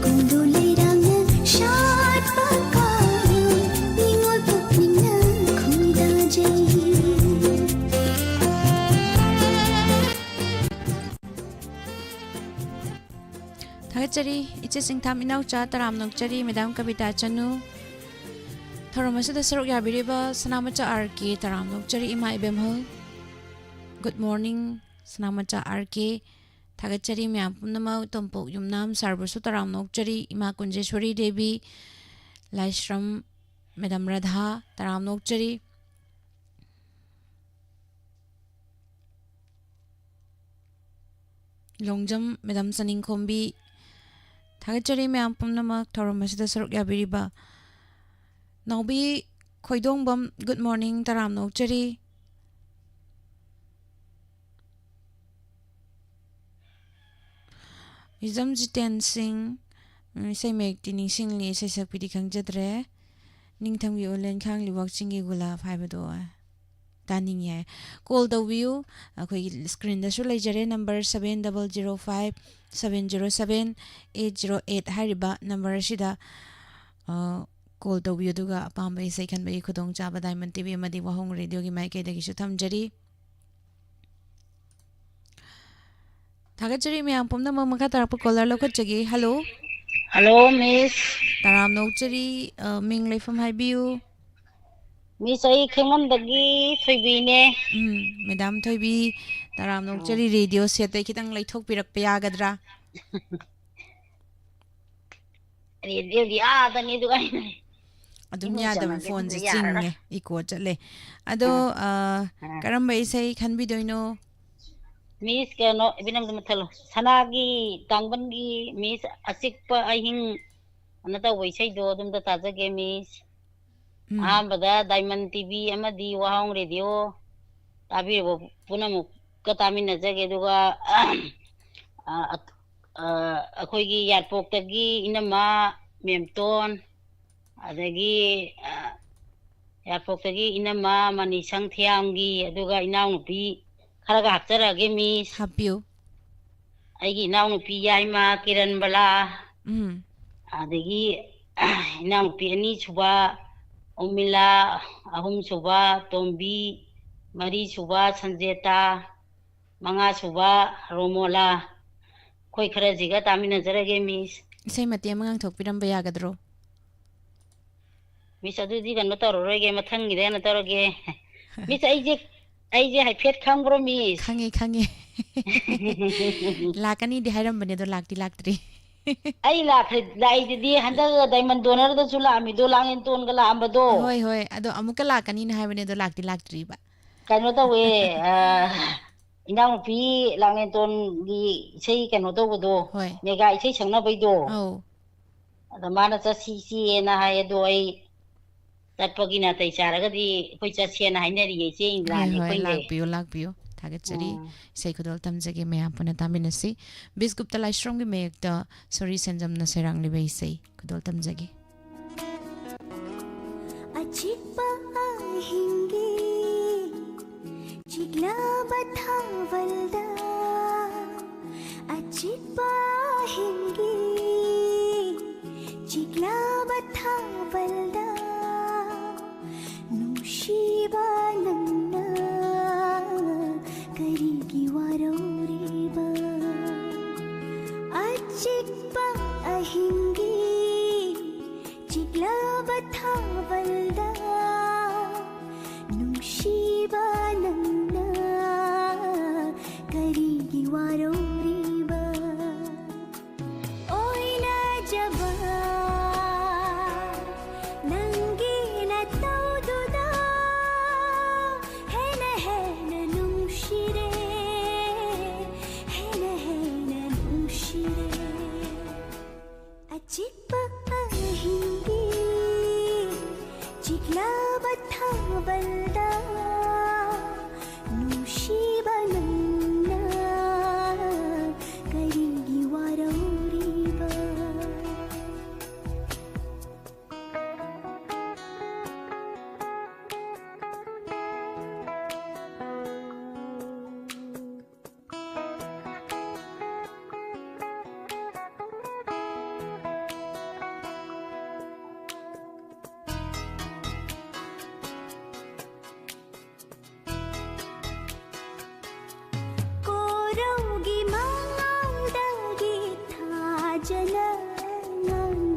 ꯀꯣꯟꯗꯣ ꯂꯩꯔꯥꯡꯅ ꯁꯥꯠꯄ ꯀꯥꯏꯅ, ꯅꯤꯉꯣꯜ ꯄꯨꯛꯅꯤꯡꯅ ꯈꯣꯏꯗꯥꯖꯩ꯫ ꯊꯥꯒꯠꯆꯔꯤ ꯏꯆꯦ ꯆꯤꯡꯊꯥꯝ ꯏꯅꯥꯎꯆꯥ, ꯇꯔꯥꯝꯅ ꯑꯣꯛꯆꯔꯤ ꯃꯦꯗꯥꯝ ꯀꯕꯤꯇꯥ ꯆꯅꯨ꯫ ꯊꯧꯔꯝ ꯑꯁꯤꯗ ꯁꯔꯨꯛ ꯌꯥꯕꯤꯔꯤꯕ ꯁꯅꯥꯃꯆꯥ ꯑꯥꯔ ꯀꯦ, ꯇꯔꯥꯝꯅ ꯑꯣꯛꯆꯔꯤ ꯏꯃꯥ ꯏꯕꯦꯝꯍꯜ꯫ Good morning ꯁꯅꯥꯃꯆꯥ ꯑꯥꯔ ꯀꯦ꯫ ꯊꯥꯒꯠꯆꯔꯤ ꯃꯌꯥꯝ ꯄꯨꯝꯅꯃꯛ꯫ ꯇꯣꯝꯄꯣꯛ ꯌꯨꯝꯅꯥꯝ ꯁꯥꯔꯕꯨꯁꯨ ꯇꯔꯥꯝꯅ ꯑꯣꯛꯆꯔꯤ꯫ ꯏꯃꯥ ꯀꯨꯟꯖꯦꯁ꯭ꯋꯔꯤ ꯗꯦꯕꯤ, ꯂꯥꯏꯁ꯭ꯔꯝ ꯃꯦꯗꯥꯝ ꯔꯥꯙꯥ, ꯇꯔꯥꯝꯅ ꯑꯣꯛꯆꯔꯤ꯫ ꯂꯣꯡꯖꯝ ꯃꯦꯗꯥꯝ ꯆꯅꯤꯡꯈꯣꯝꯕꯤ, ꯊꯥꯒꯠꯆꯔꯤ ꯃꯌꯥꯝ ꯄꯨꯝꯅꯃꯛ ꯊꯧꯔꯝ ꯑꯁꯤꯗ ꯁꯔꯨꯛ ꯌꯥꯕꯤꯔꯤꯕ꯫ ꯅꯥꯎꯕꯤ ꯈꯣꯏꯗꯣꯡꯕꯝ, good morning, ꯇꯔꯥꯝꯅ ꯑꯣꯛꯆꯔꯤ꯫ ꯍꯤꯖꯝ ꯖꯤꯇꯦꯟ ꯁꯤꯡ, ꯎꯝ, ꯏꯁꯩ ꯃꯌꯦꯛꯇꯤ ꯅꯤꯡꯁꯤꯡꯂꯤ, ꯏꯁꯩ ꯁꯛꯄꯤꯗꯤ ꯈꯪꯖꯗ꯭ꯔꯦ꯫ ꯅꯤꯡꯊꯝꯒꯤ ꯎꯂꯦꯟ ꯈꯥꯡꯂꯤꯕꯣꯛ ꯆꯤꯡꯒꯤ ꯒꯨꯂꯥꯞ ꯍꯥꯏꯕꯗꯣ ꯇꯥꯅꯤꯡꯉꯦ ꯍꯥꯏ꯫ Call ꯇꯧꯕꯤꯌꯨ, ꯑꯩꯈꯣꯏꯒꯤ screen ꯗꯁꯨ ꯂꯩꯖꯔꯦ, number seven double zero five seven zero seven eight zero eight ꯍꯥꯏꯔꯤꯕ number ꯑꯁꯤꯗ, ꯑ, call ꯇꯧꯕꯤꯌꯨ, ꯑꯗꯨꯒ ꯑꯄꯥꯝꯕ ꯏꯁꯩ ꯈꯟꯕꯒꯤ ꯈꯨꯗꯣꯡꯆꯥꯕ Diamond T V ꯑꯃꯗꯤ ꯋꯥꯍꯣꯡ ꯔꯦꯗꯤꯑꯣꯒꯤ ꯃꯥꯏꯀꯩꯗꯒꯤꯁꯨ ꯊꯝꯖꯔꯤ꯫ ꯊꯥꯒꯠꯆꯔꯤ ꯃꯌꯥꯝ ꯄꯨꯝꯅꯃꯛ꯫ ꯃꯈꯥ ꯇꯥꯔꯛꯄ caller ꯂꯧꯈꯠꯆꯒꯦ꯫ Hello꯫ Hello, Miss꯫ ꯇꯔꯥꯝꯅ ꯑꯣꯛꯆꯔꯤ, ꯑ, ꯃꯤꯡ ꯂꯩꯐꯝ ꯍꯥꯏꯕꯤꯌꯨ꯫ Miss, ꯑꯩ ꯈꯦꯡꯉꯝꯗꯒꯤ ꯊꯣꯏꯕꯤꯅꯦ꯫ ꯎꯝ, ꯃꯦꯗꯥꯝ ꯊꯣꯏꯕꯤ, ꯇꯔꯥꯝꯅ ꯑꯣꯛꯆꯔꯤ꯫ ꯔꯦꯗꯤꯑꯣ ꯁꯦꯠꯇꯩ ꯈꯤꯇꯪ ꯂꯩꯊꯣꯛꯄꯤꯔꯛꯄ ꯌꯥꯒꯗ꯭ꯔꯥ? ꯔꯦꯗꯤꯑꯣꯗꯤ ꯑꯥꯗꯅꯤ, ꯑꯗꯨꯒ ꯑꯩꯅ ꯑꯗꯨꯝ ꯏꯃꯨꯡ ꯌꯥꯗꯕ, ꯆꯪꯉꯒꯦ, ꯐꯣꯟꯁꯦ ꯑꯗꯨꯗꯤ ꯌꯥꯔꯔꯣꯏ꯫ ꯆꯤꯡꯉꯦ, ꯏꯀꯣ ꯆꯠꯂꯦ꯫ ꯑꯗꯣ, ꯑꯥ꯫ ꯑꯥ, ꯑꯥ꯫ ꯀꯔꯝꯕ ꯏꯁꯩ ꯈꯟꯕꯤꯗꯣꯏꯅꯣ? Miss ꯀꯩꯅꯣ, ꯏꯕꯦꯟꯅꯝꯗ ꯃꯨꯠꯊꯠꯂꯣ꯫ ꯁꯅꯥꯒꯤ ꯇꯥꯡꯕꯟꯒꯤ Miss ꯑꯆꯤꯛꯄ ꯑꯍꯤꯡ ꯑꯅ ꯇꯧꯕ ꯏꯁꯩꯗꯣ ꯑꯗꯨꯝꯇ ꯇꯥꯖꯒꯦ, Miss꯫ ꯎꯝ꯫ ꯑꯍꯥꯟꯕꯗ Diamond T V ꯑꯃꯗꯤ ꯋꯥꯍꯣꯡ ꯔꯦꯗꯤꯑꯣ ꯇꯥꯕꯤꯔꯕ ꯄꯨꯝꯅꯃꯛ ꯀ ꯇꯥꯃꯤꯟꯅꯖꯒꯦ꯫ ꯑꯗꯨꯒ ꯑ, ꯑ, ꯑꯩꯈꯣꯏꯒꯤ ꯌꯥꯏꯔꯤꯄꯣꯛꯇꯒꯤ ꯏꯅꯝꯃ ꯃꯦꯝꯇꯣꯟ, ꯑꯗꯒꯤ ꯑ, ꯌꯥꯏꯔꯤꯄꯣꯛꯇꯒꯤ ꯏꯅꯝꯃ ꯃꯅꯤꯁꯪ ꯊꯤꯌꯥꯝꯒꯤ, ꯑꯗꯨꯒ ꯏꯅꯥꯎꯅꯨꯄꯤ ꯈꯔꯒ ꯍꯥꯞꯆꯔꯛꯑꯒꯦ, ꯃꯤꯁ꯫ ꯍꯥꯞꯄꯤꯌꯨ꯫ ꯑꯩꯒꯤ ꯏꯅꯥꯎꯅꯨꯄꯤ ꯌꯥꯏꯃ ꯀꯤꯔꯟꯕꯂꯥ, ꯎꯝ꯫ ꯑꯗꯒꯤ ꯏꯅꯥꯎꯅꯨꯄꯤ ꯑꯅꯤꯁꯨꯕ ꯎꯃꯤꯂꯥ, ꯑꯍꯨꯝꯁꯨꯕ ꯇꯣꯝꯕꯤ, ꯃꯔꯤꯁꯨꯕ ꯁꯟꯖꯦꯇꯥ, ꯃꯉꯥꯁꯨꯕ ꯔꯣꯃꯣꯂꯥ꯫ ꯑꯩꯈꯣꯏ ꯈꯔꯁꯤꯒ ꯇꯥꯃꯤꯟꯅꯖꯔꯒꯦ, ꯃꯤꯁ꯫ ꯏꯁꯩ ꯃꯇꯦꯛ ꯑꯃ ꯉꯥꯡꯊꯣꯛꯄꯤꯔꯝꯕ ꯌꯥꯒꯗ꯭ꯔꯣ? ꯃꯤꯁ, ꯑꯗꯨꯗꯤ ꯀꯩꯅꯣ ꯇꯧꯔꯔꯣꯏꯒꯦ, ꯃꯊꯪꯒꯤꯗ ꯀꯩꯅꯣ ꯇꯧꯔꯒꯦ꯫ ꯃꯤꯁ, ꯑꯩꯁꯦ, ꯑꯩꯁꯦ ꯍꯥꯏꯐꯦꯠ ꯈꯪꯕ꯭ꯔꯣ, ꯃꯤꯁ? ꯈꯪꯉꯦ, ꯈꯪꯉꯦ꯫ ꯂꯥꯛꯀꯅꯤꯗꯤ ꯍꯥꯏꯔꯝꯕꯅꯦ, ꯑꯗꯣ ꯂꯥꯛꯇꯤ ꯂꯥꯛꯇ꯭ꯔꯤ꯫ ꯑꯩ ꯂꯥꯛꯈ꯭ꯔꯦ, ꯂꯥꯛꯏꯗꯨꯗꯤ ꯍꯟꯗꯛ ꯗꯥꯏꯃꯟ ꯗꯣꯅꯔꯗꯁꯨ ꯂꯥꯛꯑꯝꯃꯤꯗꯣ, ꯂꯥꯡꯂꯦꯟꯇꯣꯟꯒ ꯂꯥꯛꯑꯝꯕꯗꯣ꯫ ꯍꯣꯏ, ꯍꯣꯏ, ꯑꯗꯣ ꯑꯃꯨꯛꯀ ꯂꯥꯛꯀꯅꯤꯅ ꯍꯥꯏꯕꯅꯦ, ꯑꯗꯣ ꯂꯥꯛꯇꯤ ꯂꯥꯛꯇ꯭ꯔꯤꯕ꯫ ꯀꯩꯅꯣ ꯇꯧꯋꯦ, ꯑ, ꯏꯅꯥꯎꯅꯨꯄꯤ ꯂꯥꯡꯂꯦꯟꯇꯣꯟꯒꯤ ꯏꯁꯩ ꯀꯩꯅꯣ ꯇꯧꯕꯗꯣ, ꯍꯣꯏ꯫ ꯃꯦꯒꯥ ꯏꯁꯩ ꯁꯛꯅꯕꯩꯗꯣ꯫ ꯑꯧ꯫ ꯑꯗ ꯃꯥꯅ ꯆꯠꯁꯤ ꯏꯆꯦꯅ ꯍꯥꯏ, ꯑꯗꯣ ꯑꯩ ꯆꯠꯄꯒꯤ ꯅꯥꯇꯩ ꯆꯥꯔꯒꯗꯤ ꯑꯩꯈꯣꯏ ꯆꯠꯁꯦꯅ ꯍꯥꯏꯅꯔꯤꯌꯦ, ꯏꯆꯦ ꯍꯣꯏ, ꯏꯟꯗ꯭ꯔꯥꯅꯤ, ꯍꯣꯏ, ꯑꯩꯈꯣꯏꯁꯦ꯫ ꯂꯥꯛꯄꯤꯌꯨ, ꯂꯥꯛꯄꯤꯌꯨ꯫ ꯊꯥꯒꯠꯆꯔꯤ꯫ ꯎꯝ꯫ ꯏꯁꯩ ꯈꯨꯗꯣꯜ ꯇꯝꯖꯒꯦ, ꯃꯌꯥꯝ ꯄꯨꯟꯅ ꯇꯥꯃꯤꯟꯅꯁꯤ꯫ ꯕꯤꯁꯒꯨꯞꯇ ꯂꯥꯏꯁ꯭ꯔꯝꯒꯤ ꯃꯌꯦꯛꯇ ꯁꯣꯔꯤ ꯁꯦꯟꯖꯝꯅ ꯁꯩꯔꯥꯡꯂꯤꯕ ꯏꯁꯩ ꯈꯨꯗꯣꯜ ꯇꯝꯖꯒꯦ꯫ ꯑꯆꯤꯛꯄ ꯑꯍꯤꯡꯒꯤ ꯆꯤꯛꯂꯕ ꯊꯥꯕꯜꯗ, ꯑꯆꯤꯛꯄ ꯑꯍꯤꯡꯒꯤ ꯆꯤꯛꯂꯕ ꯊꯥꯕꯜꯗ, ꯅꯨꯡꯁꯤꯕ ꯅꯪꯅ ꯀꯔꯤꯒꯤ ꯋꯥꯔꯧꯔꯤꯕ? ꯑꯆꯤꯛꯄ ꯑꯍꯤꯡꯒꯤ ꯆꯤꯛꯂꯕ ꯊꯥꯕꯜꯗ, ꯅꯨꯡꯁꯤꯕ ꯅꯪꯅ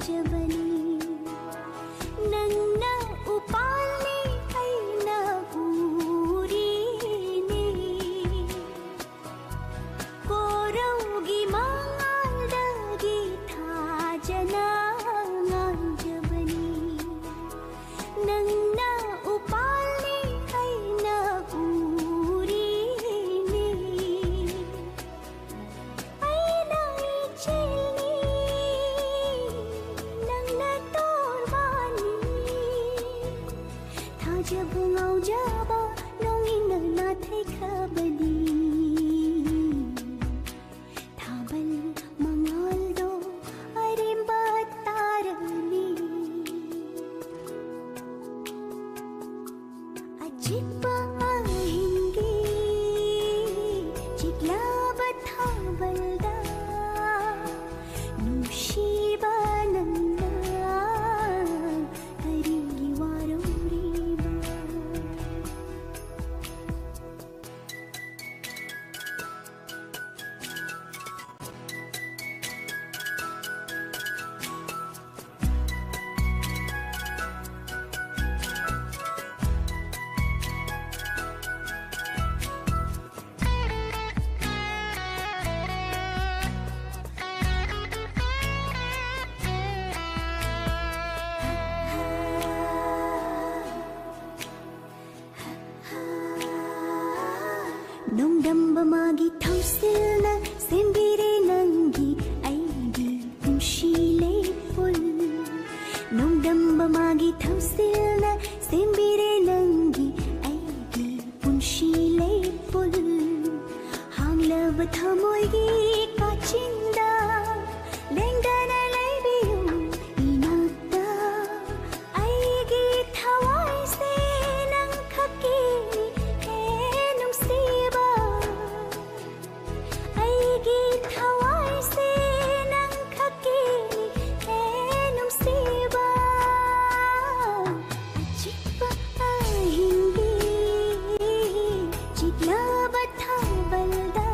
ꯉꯥꯏꯖꯕꯅꯤ꯫ ꯅꯪꯅ ꯎꯄꯥꯜꯅꯤ, ꯑꯩꯅ ꯎꯔꯤꯅꯤ꯫ ꯀꯣꯔꯧꯒꯤ ꯃꯉꯥꯜꯗꯒꯤ ꯊꯥꯖꯅ ꯉꯥꯏꯖꯕꯅꯤ꯫ ꯅꯪꯅ ꯎꯄꯥꯜꯅꯤ, ꯑꯩꯅ ꯎꯔꯤꯅꯤ꯫ ꯑꯩꯅ ꯏꯆꯦꯜꯅꯤ, ꯅꯪꯅ ꯇꯣꯔꯕꯥꯟꯅꯤ꯫ ꯊꯥꯖꯕ ꯉꯥꯎꯖꯕ ꯅꯣꯡꯏꯟꯅ ꯅꯥꯊꯩꯈ꯭ꯔꯕꯗꯤ, ꯊꯥꯕꯜ ꯃꯉꯥꯜꯗꯣ ꯑꯔꯦꯝꯕ ꯇꯥꯔꯅꯤ꯫ ꯑꯆꯤꯛꯄ ꯑꯍꯤꯡꯒꯤ ꯆꯤꯛꯂꯕ ꯊꯥꯕꯜꯗ, ꯅꯨꯡꯁꯤꯕ ꯅꯪꯅ ꯀꯔꯤꯒꯤ ꯋꯥꯔꯧꯔꯤꯕ? ꯅꯣꯡꯗꯝꯕ ꯃꯥꯒꯤ ꯊꯧꯁꯤꯜꯅ ꯁꯦꯝꯕꯤꯔꯦ ꯅꯪꯒꯤ ꯑꯩꯒꯤ ꯄꯨꯟꯁꯤ ꯂꯩꯄꯨꯟ꯫ ꯅꯣꯡꯗꯝꯕ ꯃꯥꯒꯤ ꯊꯧꯁꯤꯜꯅ ꯁꯦꯝꯕꯤꯔꯦ ꯅꯪꯒꯤ ꯑꯩꯒꯤ ꯄꯨꯟꯁꯤ ꯂꯩꯄꯨꯟ꯫ ꯍꯥꯡꯂꯕ ꯊꯃꯣꯏꯒꯤ ꯀꯥꯆꯤꯟꯗ ꯂꯦꯡꯗꯅ ꯂꯩꯕꯤꯌꯨ ꯏꯅꯥꯛꯇ꯫ ꯑꯩꯒꯤ ꯊꯋꯥꯏꯁꯦ ꯅꯪ ꯈꯛꯀꯤꯅꯤ ꯍꯦ ꯅꯨꯡꯁꯤꯕ꯫ ꯑꯩꯒꯤ ꯊꯋꯥꯏꯁꯦ ꯅꯪ ꯈꯛꯀꯤꯅꯤ ꯍꯦ ꯅꯨꯡꯁꯤꯕ꯫ ꯑꯆꯤꯛꯄ ꯑꯍꯤꯡꯒꯤ ꯆꯤꯛꯂꯕ ꯊꯥꯕꯜꯗ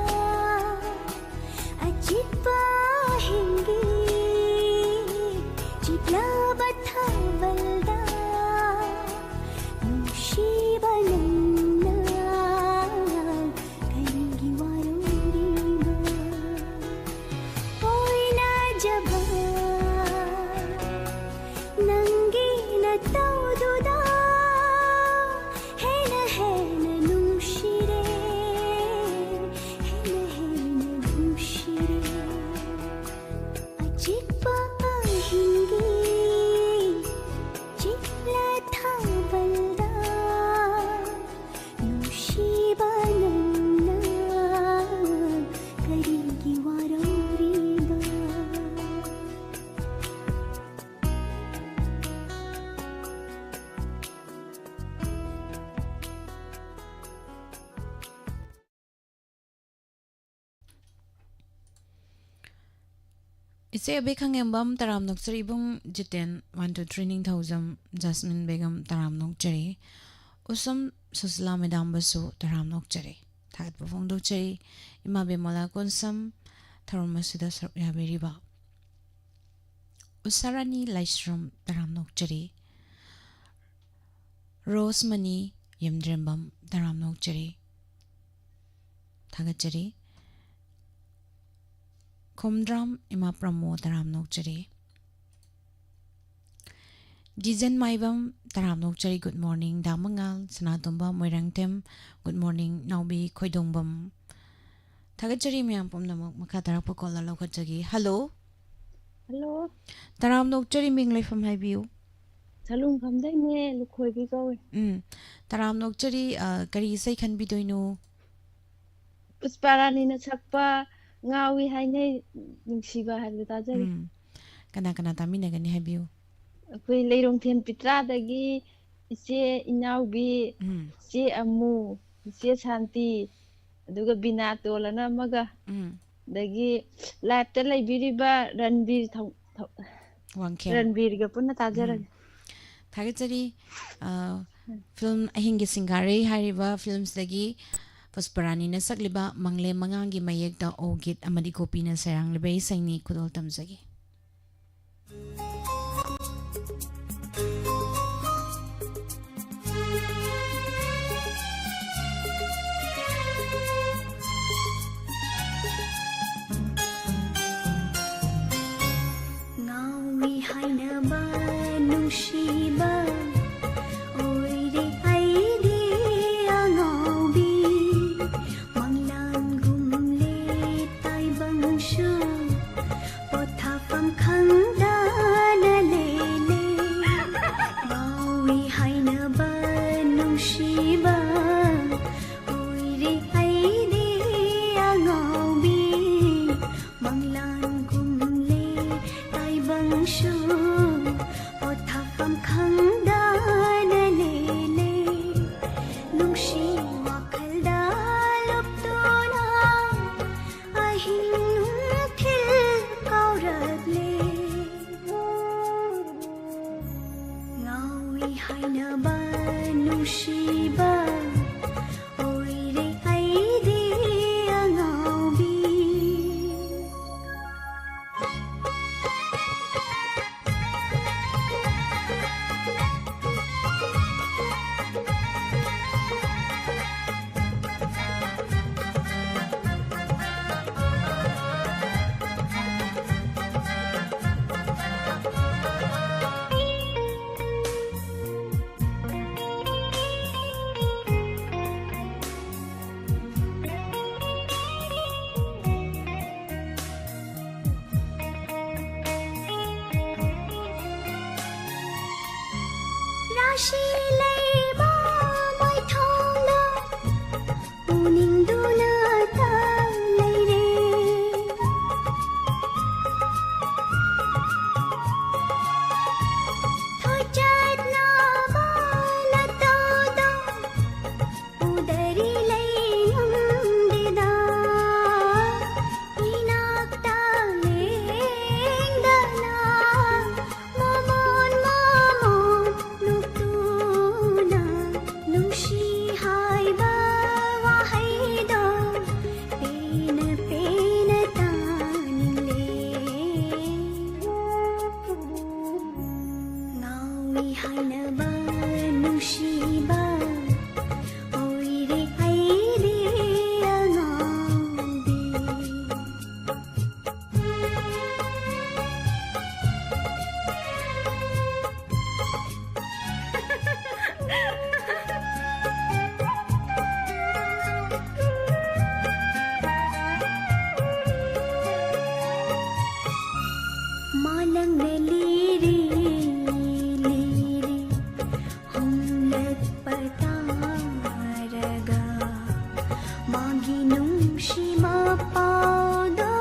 ꯏꯆꯦ ꯑꯕꯦ ꯈꯪꯉꯦꯝꯕꯝ ꯇꯔꯥꯝ ꯅꯣꯛꯆꯔꯤ, ꯏꯕꯨꯡ ꯖꯤꯇꯦꯟ one two three ꯅꯤꯡꯊꯧꯖꯝ ꯖꯥꯁꯃꯤꯟ ꯕꯦꯒꯝ ꯇꯔꯥꯝ ꯅꯣꯛꯆꯔꯤ, ꯎꯁꯨꯝ ꯁꯨꯁꯤꯂꯥ ꯃꯦꯗꯥꯝꯕꯁꯨ ꯇꯔꯥꯝ ꯅꯣꯛꯆꯔꯤ꯫ ꯊꯥꯒꯠꯄ ꯐꯣꯡꯗꯣꯛꯆꯔꯤ꯫ ꯏꯃꯥ ꯕꯦꯃꯣꯂꯥ ꯀꯣꯟꯁꯝ ꯊꯧꯔꯝ ꯑꯁꯤꯗ ꯁꯔꯨꯛ ꯌꯥꯕꯤꯔꯤꯕ ꯎꯁꯥꯔꯥꯅꯤ ꯂꯥꯏꯁ꯭ꯔꯝ ꯇꯔꯥꯝ ꯅꯣꯛꯆꯔꯤ꯫ ꯔꯣꯁꯃꯅꯤ ꯌꯦꯝꯗ꯭ꯔꯦꯝꯕꯝ ꯇꯔꯥꯝ ꯅꯣꯛꯆꯔꯤ꯫ ꯊꯥꯒꯠꯆꯔꯤ꯫ ꯈꯣꯝꯗ꯭ꯔꯥꯝ ꯏꯃꯥ ꯄ꯭ꯔꯃꯣ ꯇꯔꯥꯝ ꯅꯣꯛꯆꯔꯤ꯫ ꯖꯤꯖꯟ ꯃꯥꯏꯕꯝ ꯇꯔꯥꯝ ꯅꯣꯛꯆꯔꯤ꯫ Good morning ꯗꯥ ꯃꯉꯥꯜ꯫ ꯁꯅꯥꯇꯣꯝꯕ ꯃꯣꯏꯔꯥꯡꯊꯦꯝ, good morning ꯅꯥꯎꯕꯤ ꯈꯣꯏꯗꯣꯡꯕꯝ꯫ ꯊꯥꯒꯠꯆꯔꯤ ꯃꯌꯥꯝ ꯄꯨꯝꯅꯃꯛ꯫ ꯃꯈꯥ ꯇꯥꯔꯛꯄ caller ꯂꯧꯈꯠꯆꯒꯦ꯫ Hello꯫ Hello꯫ ꯇꯔꯥꯝ ꯅꯣꯛꯆꯔꯤ, ꯃꯤꯡ ꯂꯩꯐꯝ ꯍꯥꯏꯕꯤꯌꯨ꯫ ꯁꯂꯨꯡꯐꯝꯗꯩꯅꯦ, ꯂꯨꯈꯣꯏꯕꯤ ꯀꯧꯏ꯫ ꯎꯝ꯫ ꯇꯔꯥꯝ ꯅꯣꯛꯆꯔꯤ꯫ ꯑ, ꯀꯔꯤ ꯏꯁꯩ ꯈꯟꯕꯤꯗꯣꯏꯅꯣ? ꯄꯨꯁꯄꯥꯔꯥꯅꯤꯅ ꯁꯛꯄ ꯉꯥꯎꯏ ꯍꯥꯏꯅꯩ ꯅꯨꯡꯁꯤꯕ ꯍꯥꯏꯕꯗꯨ ꯇꯥꯖꯒꯦ꯫ ꯎꯝ꯫ ꯀꯅꯥ ꯀꯅꯥ ꯇꯥꯃꯤꯟꯅꯒꯅꯤ ꯍꯥꯏꯕꯤꯌꯨ꯫ ꯑꯩꯈꯣꯏ ꯂꯩꯔꯣꯡꯊꯦꯝ ꯄꯤꯇ꯭ꯔꯥꯗꯒꯤ ꯏꯆꯦ ꯏꯅꯥꯎꯕꯤ, ꯎꯝ꯫ ꯏꯆꯦ ꯑꯃꯨ, ꯏꯆꯦ ꯁꯥꯟꯇꯤ, ꯑꯗꯨꯒ ꯕꯤꯅꯥ ꯇꯣꯜꯂꯅ ꯑꯃꯒ, ꯎꯝ꯫ ꯑꯗꯒꯤ live-ꯇ ꯂꯩꯕꯤꯔꯤꯕ ꯔꯟꯕꯤꯔ ꯊꯧ-, ꯊꯧ-, ꯋꯥꯡꯈꯦꯝ꯫ ꯔꯟꯕꯤꯔꯒ ꯄꯨꯟꯅ ꯇꯥꯖꯔꯒꯦ꯫ ꯎꯝ꯫ ꯊꯥꯒꯠꯆꯔꯤ꯫ ꯑ, ꯎꯝ꯫ Film ꯑꯍꯤꯡꯒꯤ ꯁꯤꯡꯒꯥꯔꯩ ꯍꯥꯏꯔꯤꯕ film-ꯁꯤꯗꯒꯤ ꯄꯨꯁꯄꯔꯥꯅꯤꯅ ꯁꯛꯂꯤꯕ ꯃꯪꯂꯦꯝ ꯃꯉꯥꯡꯒꯤ ꯃꯌꯦꯛꯇ ꯑꯣꯒꯤꯠ ꯑꯃꯗꯤ ꯒꯣꯄꯤꯅ ꯁꯩꯔꯥꯡꯂꯤꯕ ꯏꯁꯩꯅꯤ꯫ ꯈꯨꯗꯣꯜ ꯇꯝꯖꯒꯦ꯫ ꯉꯥꯎꯏ ꯍꯥꯏꯅꯕ ꯅꯨꯡꯁꯤꯕ ꯑꯣꯏꯔꯦ ꯑꯩꯗꯤ ꯑꯉꯥꯎꯕꯤ꯫ ꯃꯪꯂꯥꯟꯒꯨꯝꯂꯦ ꯇꯥꯏꯕꯪꯁꯨ ꯄꯣꯊꯥꯐꯝ ꯈꯪꯗꯅ ꯂꯦꯜꯂꯦ꯫ ꯉꯥꯎꯏ ꯍꯥꯏꯅꯕ ꯅꯨꯡꯁꯤꯕ ꯑꯣꯏꯔꯦ ꯑꯩꯗꯤ ꯑꯉꯥꯎꯕꯤ꯫ ꯃꯪꯂꯥꯟꯒꯨꯝꯂꯦ ꯇꯥꯏꯕꯪꯁꯨ ꯄꯣꯊꯥꯐꯝ ꯅꯨꯡꯁꯤ ꯃꯄꯥꯎꯗꯣ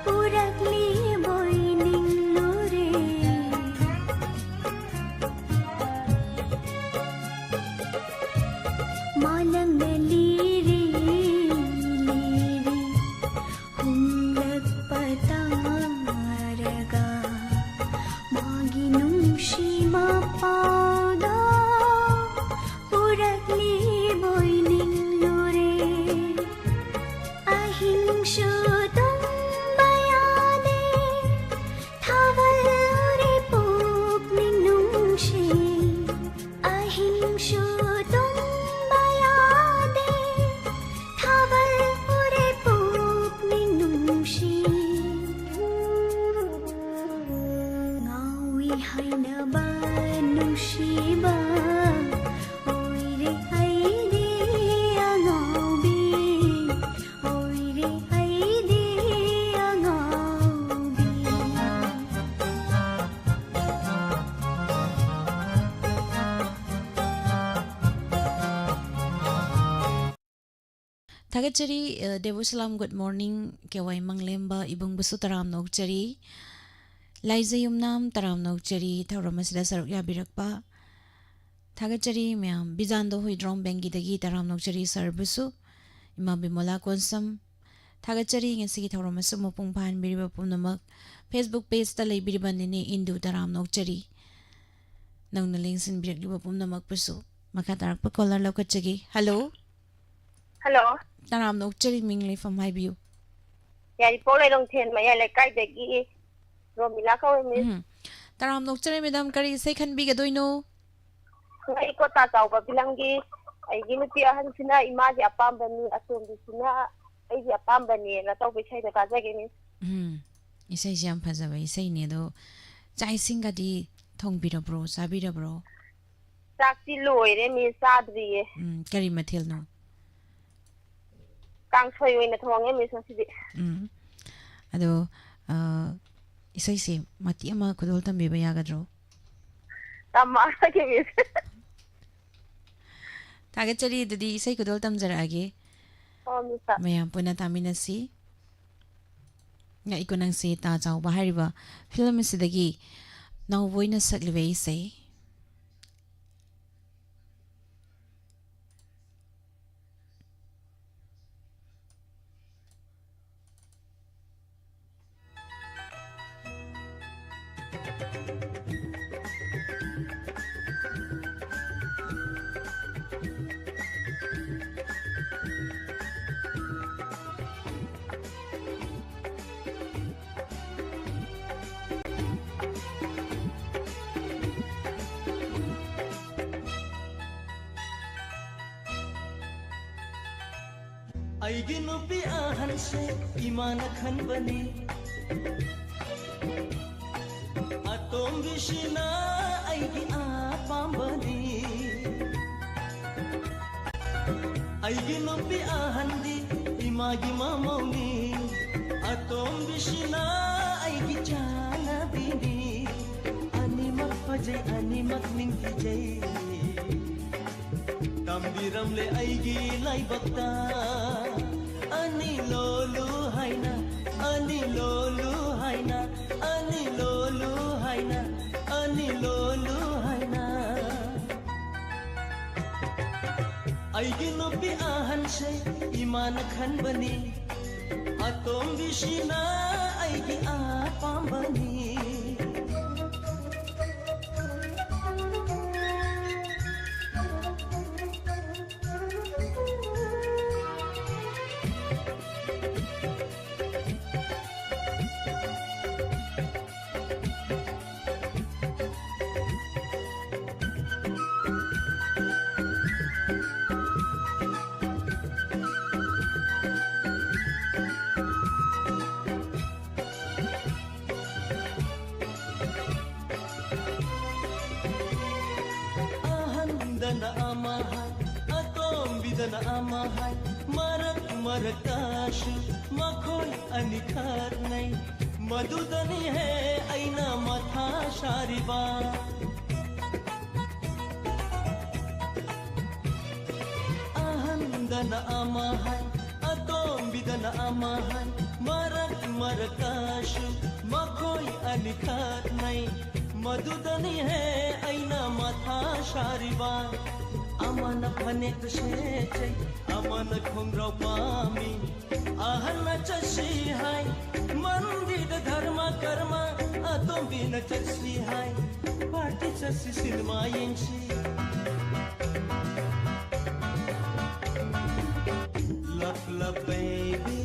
ꯄꯨꯔꯛꯂꯤꯕꯣꯏ ꯅꯤꯡꯂꯨꯔꯦ꯫ ꯃꯥꯂꯪꯅ ꯂꯤꯔꯤ ꯂꯤꯔꯤ ꯍꯨꯝꯂꯛꯄ ꯇꯥꯔꯒ ꯃꯥꯒꯤ ꯅꯨꯡꯁꯤ ꯃꯄꯥꯎꯗꯣ ꯄꯨꯔꯛꯂꯤꯕꯣꯏ ꯅꯤꯡꯂꯨꯔꯦ꯫ ꯑꯍꯤꯡꯁꯨ ꯇꯨꯝꯕ ꯌꯥꯗꯦ, ꯊꯥꯕꯜ ꯎꯔꯦ ꯄꯨꯛꯅꯤꯡ ꯅꯨꯡꯁꯤ꯫ ꯑꯍꯤꯡꯁꯨ ꯇꯨꯝꯕ ꯌꯥꯗꯦ, ꯊꯥꯕꯜ ꯎꯔꯦ ꯄꯨꯛꯅꯤꯡ ꯅꯨꯡꯁꯤ꯫ ꯉꯥꯎꯏ ꯍꯥꯏꯅꯕ ꯅꯨꯡꯁꯤꯕ ꯑꯣꯏꯔꯦ ꯑꯩꯗꯤ ꯑꯉꯥꯎꯕꯤ꯫ ꯑꯣꯏꯔꯦ ꯑꯩꯗꯤ ꯑꯉꯥꯎꯕꯤ꯫ ꯊꯥꯒꯠꯆꯔꯤ, ꯑ, ꯗꯦꯕꯨꯁꯂꯥꯝ, good morning, ꯀꯦ ꯋꯥꯏ ꯃꯪꯂꯦꯝꯕ ꯏꯕꯨꯡꯕꯨꯁꯨ ꯇꯔꯥꯝꯅ ꯑꯣꯛꯆꯔꯤ꯫ ꯂꯥꯏꯖ ꯌꯨꯝꯅꯥꯝ, ꯇꯔꯥꯝꯅ ꯑꯣꯛꯆꯔꯤ, ꯊꯧꯔꯝ ꯑꯁꯤꯗ ꯁꯔꯨꯛ ꯌꯥꯕꯤꯔꯛꯄ꯫ ꯊꯥꯒꯠꯆꯔꯤ ꯃꯌꯥꯝ꯫ ꯕꯤꯖꯥꯟꯗꯣ ꯍꯨꯏꯗ꯭ꯔꯣꯝ ꯕꯦꯡꯒꯤꯗꯒꯤ ꯇꯔꯥꯝꯅ ꯑꯣꯛꯆꯔꯤ ꯁꯥꯔꯕꯨꯁꯨ꯫ ꯏꯃꯥ ꯕꯤꯃꯣꯂꯥ ꯀꯣꯟꯁꯝ, ꯊꯥꯒꯠꯆꯔꯤ ꯉꯁꯤꯒꯤ ꯊꯧꯔꯝ ꯑꯁꯤꯕꯨ ꯃꯄꯨꯡ ꯐꯥꯍꯟꯕꯤꯔꯤꯕ ꯄꯨꯝꯅꯃꯛ꯫ Facebook page ꯇ ꯂꯩꯕꯤꯔꯤꯕ ꯅꯦꯅꯦ ꯏꯟꯗꯨ, ꯇꯔꯥꯝꯅ ꯑꯣꯛꯆꯔꯤ꯫ ꯅꯧꯅ ꯂꯦꯡꯁꯤꯟꯕꯤꯔꯛꯂꯤꯕ ꯄꯨꯝꯅꯃꯛꯄꯨꯁꯨ꯫ ꯃꯈꯥ ꯇꯥꯔꯛꯄ caller ꯂꯧꯈꯠꯆꯒꯦ꯫ Hello꯫ Hello꯫ ꯇꯔꯥꯝꯅ ꯑꯣꯛꯆꯔꯤ, ꯃꯤꯡ ꯂꯩꯐꯝ ꯍꯥꯏꯕꯤꯌꯨ꯫ ꯌꯥꯏꯔꯤꯄꯣꯛ ꯂꯩꯔꯣꯡꯊꯦꯟ ꯃꯌꯥꯏ ꯂꯩꯀꯥꯏꯗꯒꯤ ꯔꯣꯃꯤꯂꯥ ꯀꯧꯋꯦ, Miss꯫ ꯎꯝ꯫ ꯇꯔꯥꯝꯅ ꯑꯣꯛꯆꯔꯤ, madam, ꯀꯔꯤ ꯏꯁꯩ ꯈꯟꯕꯤꯒꯗꯣꯏꯅꯣ? ꯉꯩ ꯀꯣꯇꯥ ꯆꯥꯎꯕ ꯐꯤꯂꯝꯒꯤ ꯑꯩꯒꯤ ꯅꯨꯄꯤ ꯑꯍꯟꯁꯤꯅ ꯏꯃꯥꯒꯤ ꯑꯄꯥꯝꯕꯅꯤ, ꯑꯇꯣꯝꯕꯤꯁꯤꯅ ꯑꯩꯒꯤ ꯑꯄꯥꯝꯕꯅꯦꯅ ꯇꯧꯕ ꯏꯁꯩꯗꯣ ꯇꯥꯖꯒꯦ, Miss꯫ ꯎꯝ꯫ ꯏꯁꯩꯁꯦ ꯌꯥꯝ ꯐꯖꯕ ꯏꯁꯩꯅꯦ꯫ ꯑꯗꯣ ꯆꯥꯛ ꯏꯁꯤꯡꯒꯗꯤ ꯊꯣꯡꯕꯤꯔꯕ꯭ꯔꯣ, ꯆꯥꯕꯤꯔꯕ꯭ꯔꯣ? ꯆꯥꯛꯇꯤ ꯂꯣꯏꯔꯦ, Miss, ꯆꯥꯗ꯭ꯔꯤꯌꯦ꯫ ꯎꯝ, ꯀꯔꯤ ꯃꯊꯦꯜꯅꯣ? ꯀꯥꯡꯁꯣꯏ ꯑꯣꯏꯅ ꯊꯣꯡꯉꯦ, Miss, ꯉꯁꯤꯗꯤ꯫ ꯎꯝ꯫ ꯑꯗꯣ, ꯑ, ꯏꯁꯩꯁꯦ ꯃꯇꯦꯛ ꯑꯃ ꯈꯨꯗꯣꯜ ꯇꯝꯕꯤꯕ ꯌꯥꯒꯗ꯭ꯔꯣ? ꯇꯝꯃꯛꯑꯒꯦ, Miss꯫ ꯊꯥꯒꯠꯆꯔꯤ꯫ ꯑꯗꯨꯗꯤ ꯏꯁꯩ ꯈꯨꯗꯣꯜ ꯇꯝꯖꯔꯛꯑꯒꯦ꯫ ꯄꯥꯝꯃꯤ ꯁꯥꯔ꯫ ꯃꯌꯥꯝ ꯄꯨꯟꯅ ꯇꯥꯃꯤꯟꯅꯁꯤ꯫ ꯉꯥꯛꯏꯀꯣ ꯅꯪꯁꯦ ꯇꯥ ꯆꯥꯎꯕ ꯍꯥꯏꯔꯤꯕ ꯐꯤꯂꯝ ꯑꯁꯤꯗꯒꯤ ꯅꯧꯕ ꯑꯣꯏꯅ ꯁꯛꯂꯤꯕ ꯏꯁꯩ꯫ ꯑꯩꯒꯤ ꯅꯨꯄꯤ ꯑꯍꯟꯁꯦ ꯏꯃꯥꯅ ꯈꯟꯕꯅꯤ꯫ ꯑꯇꯣꯝꯕꯤꯁꯤꯅ ꯑꯩꯒꯤ ꯑꯄꯥꯝꯕꯅꯤ꯫ ꯑꯩꯒꯤ ꯅꯨꯄꯤ ꯑꯍꯟꯗꯤ ꯏꯃꯥꯒꯤ ꯃꯃꯧꯅꯤ꯫ ꯑꯇꯣꯝꯕꯤꯁꯤꯅ ꯑꯩꯒꯤ ꯆꯥꯅꯕꯤꯅꯤ꯫ ꯑꯅꯤꯃꯛ ꯐꯖꯩ, ꯑꯅꯤꯃꯛ ꯅꯤꯡꯊꯤꯖꯩ꯫ ꯇꯝꯕꯤꯔꯝꯂꯦ ꯑꯩꯒꯤ ꯂꯥꯏꯕꯛꯇ꯫ ꯑꯅꯤ ꯂꯣꯜꯂꯨ ꯍꯥꯏꯅ, ꯑꯅꯤ ꯂꯣꯜꯂꯨ ꯍꯥꯏꯅ, ꯑꯅꯤ ꯂꯣꯜꯂꯨ ꯍꯥꯏꯅ, ꯑꯅꯤ ꯂꯣꯜꯂꯨ ꯍꯥꯏꯅ꯫ ꯑꯩꯒꯤ ꯅꯨꯄꯤ ꯑꯍꯟꯁꯦ ꯏꯃꯥꯅ ꯈꯟꯕꯅꯤ꯫ ꯑꯇꯣꯝꯕꯤꯁꯤꯅ ꯑꯩꯒꯤ ꯑꯄꯥꯝꯕꯅꯤ꯫ ꯑꯍꯟꯗꯅ ꯑꯃ ꯍꯥꯏ, ꯑꯇꯣꯝꯕꯤꯗꯅ ꯑꯃ ꯍꯥꯏ, ꯃꯔꯛ ꯃꯔꯛꯇꯁꯨ ꯃꯈꯣꯏ ꯑꯅꯤ ꯈꯠꯅꯩ꯫ ꯃꯗꯨꯗꯅꯤꯍꯦ ꯑꯩꯅ ꯃꯊꯥ ꯁꯥꯔꯤꯕ꯫ ꯑꯍꯟꯗꯅ ꯑꯃ ꯍꯥꯏ, ꯑꯃꯍꯟ ꯃꯔꯛ ꯃꯔꯛꯇꯁꯨ ꯃꯈꯣꯏ ꯑꯅꯤ ꯈꯠꯅꯩ꯫ ꯃꯗꯨꯗꯅꯤ ꯍꯦ ꯑꯩꯅ ꯃꯊꯥ ꯁꯥꯔꯤꯕ꯫ ꯑꯃꯅ ꯐꯅꯦꯛꯇ ꯁꯦꯠꯆꯩ, ꯑꯃꯅ ꯈꯣꯡꯒ꯭ꯔꯥꯎ ꯄꯥꯝꯃꯤ꯫ ꯑꯍꯜꯅ ꯆꯠꯁꯤ ꯍꯥꯏ ꯃꯟꯗꯤꯔꯗ ꯙꯔꯃ ꯀꯔꯃ, ꯑꯇꯣꯝꯕꯤꯅ ꯆꯠꯁꯤ ꯍꯥꯏ ꯄꯥꯔꯇꯤ ꯆꯠꯁꯤ, ꯁꯤꯅꯦꯃꯥ ꯌꯦꯡꯁꯤ꯫ Love, love, baby,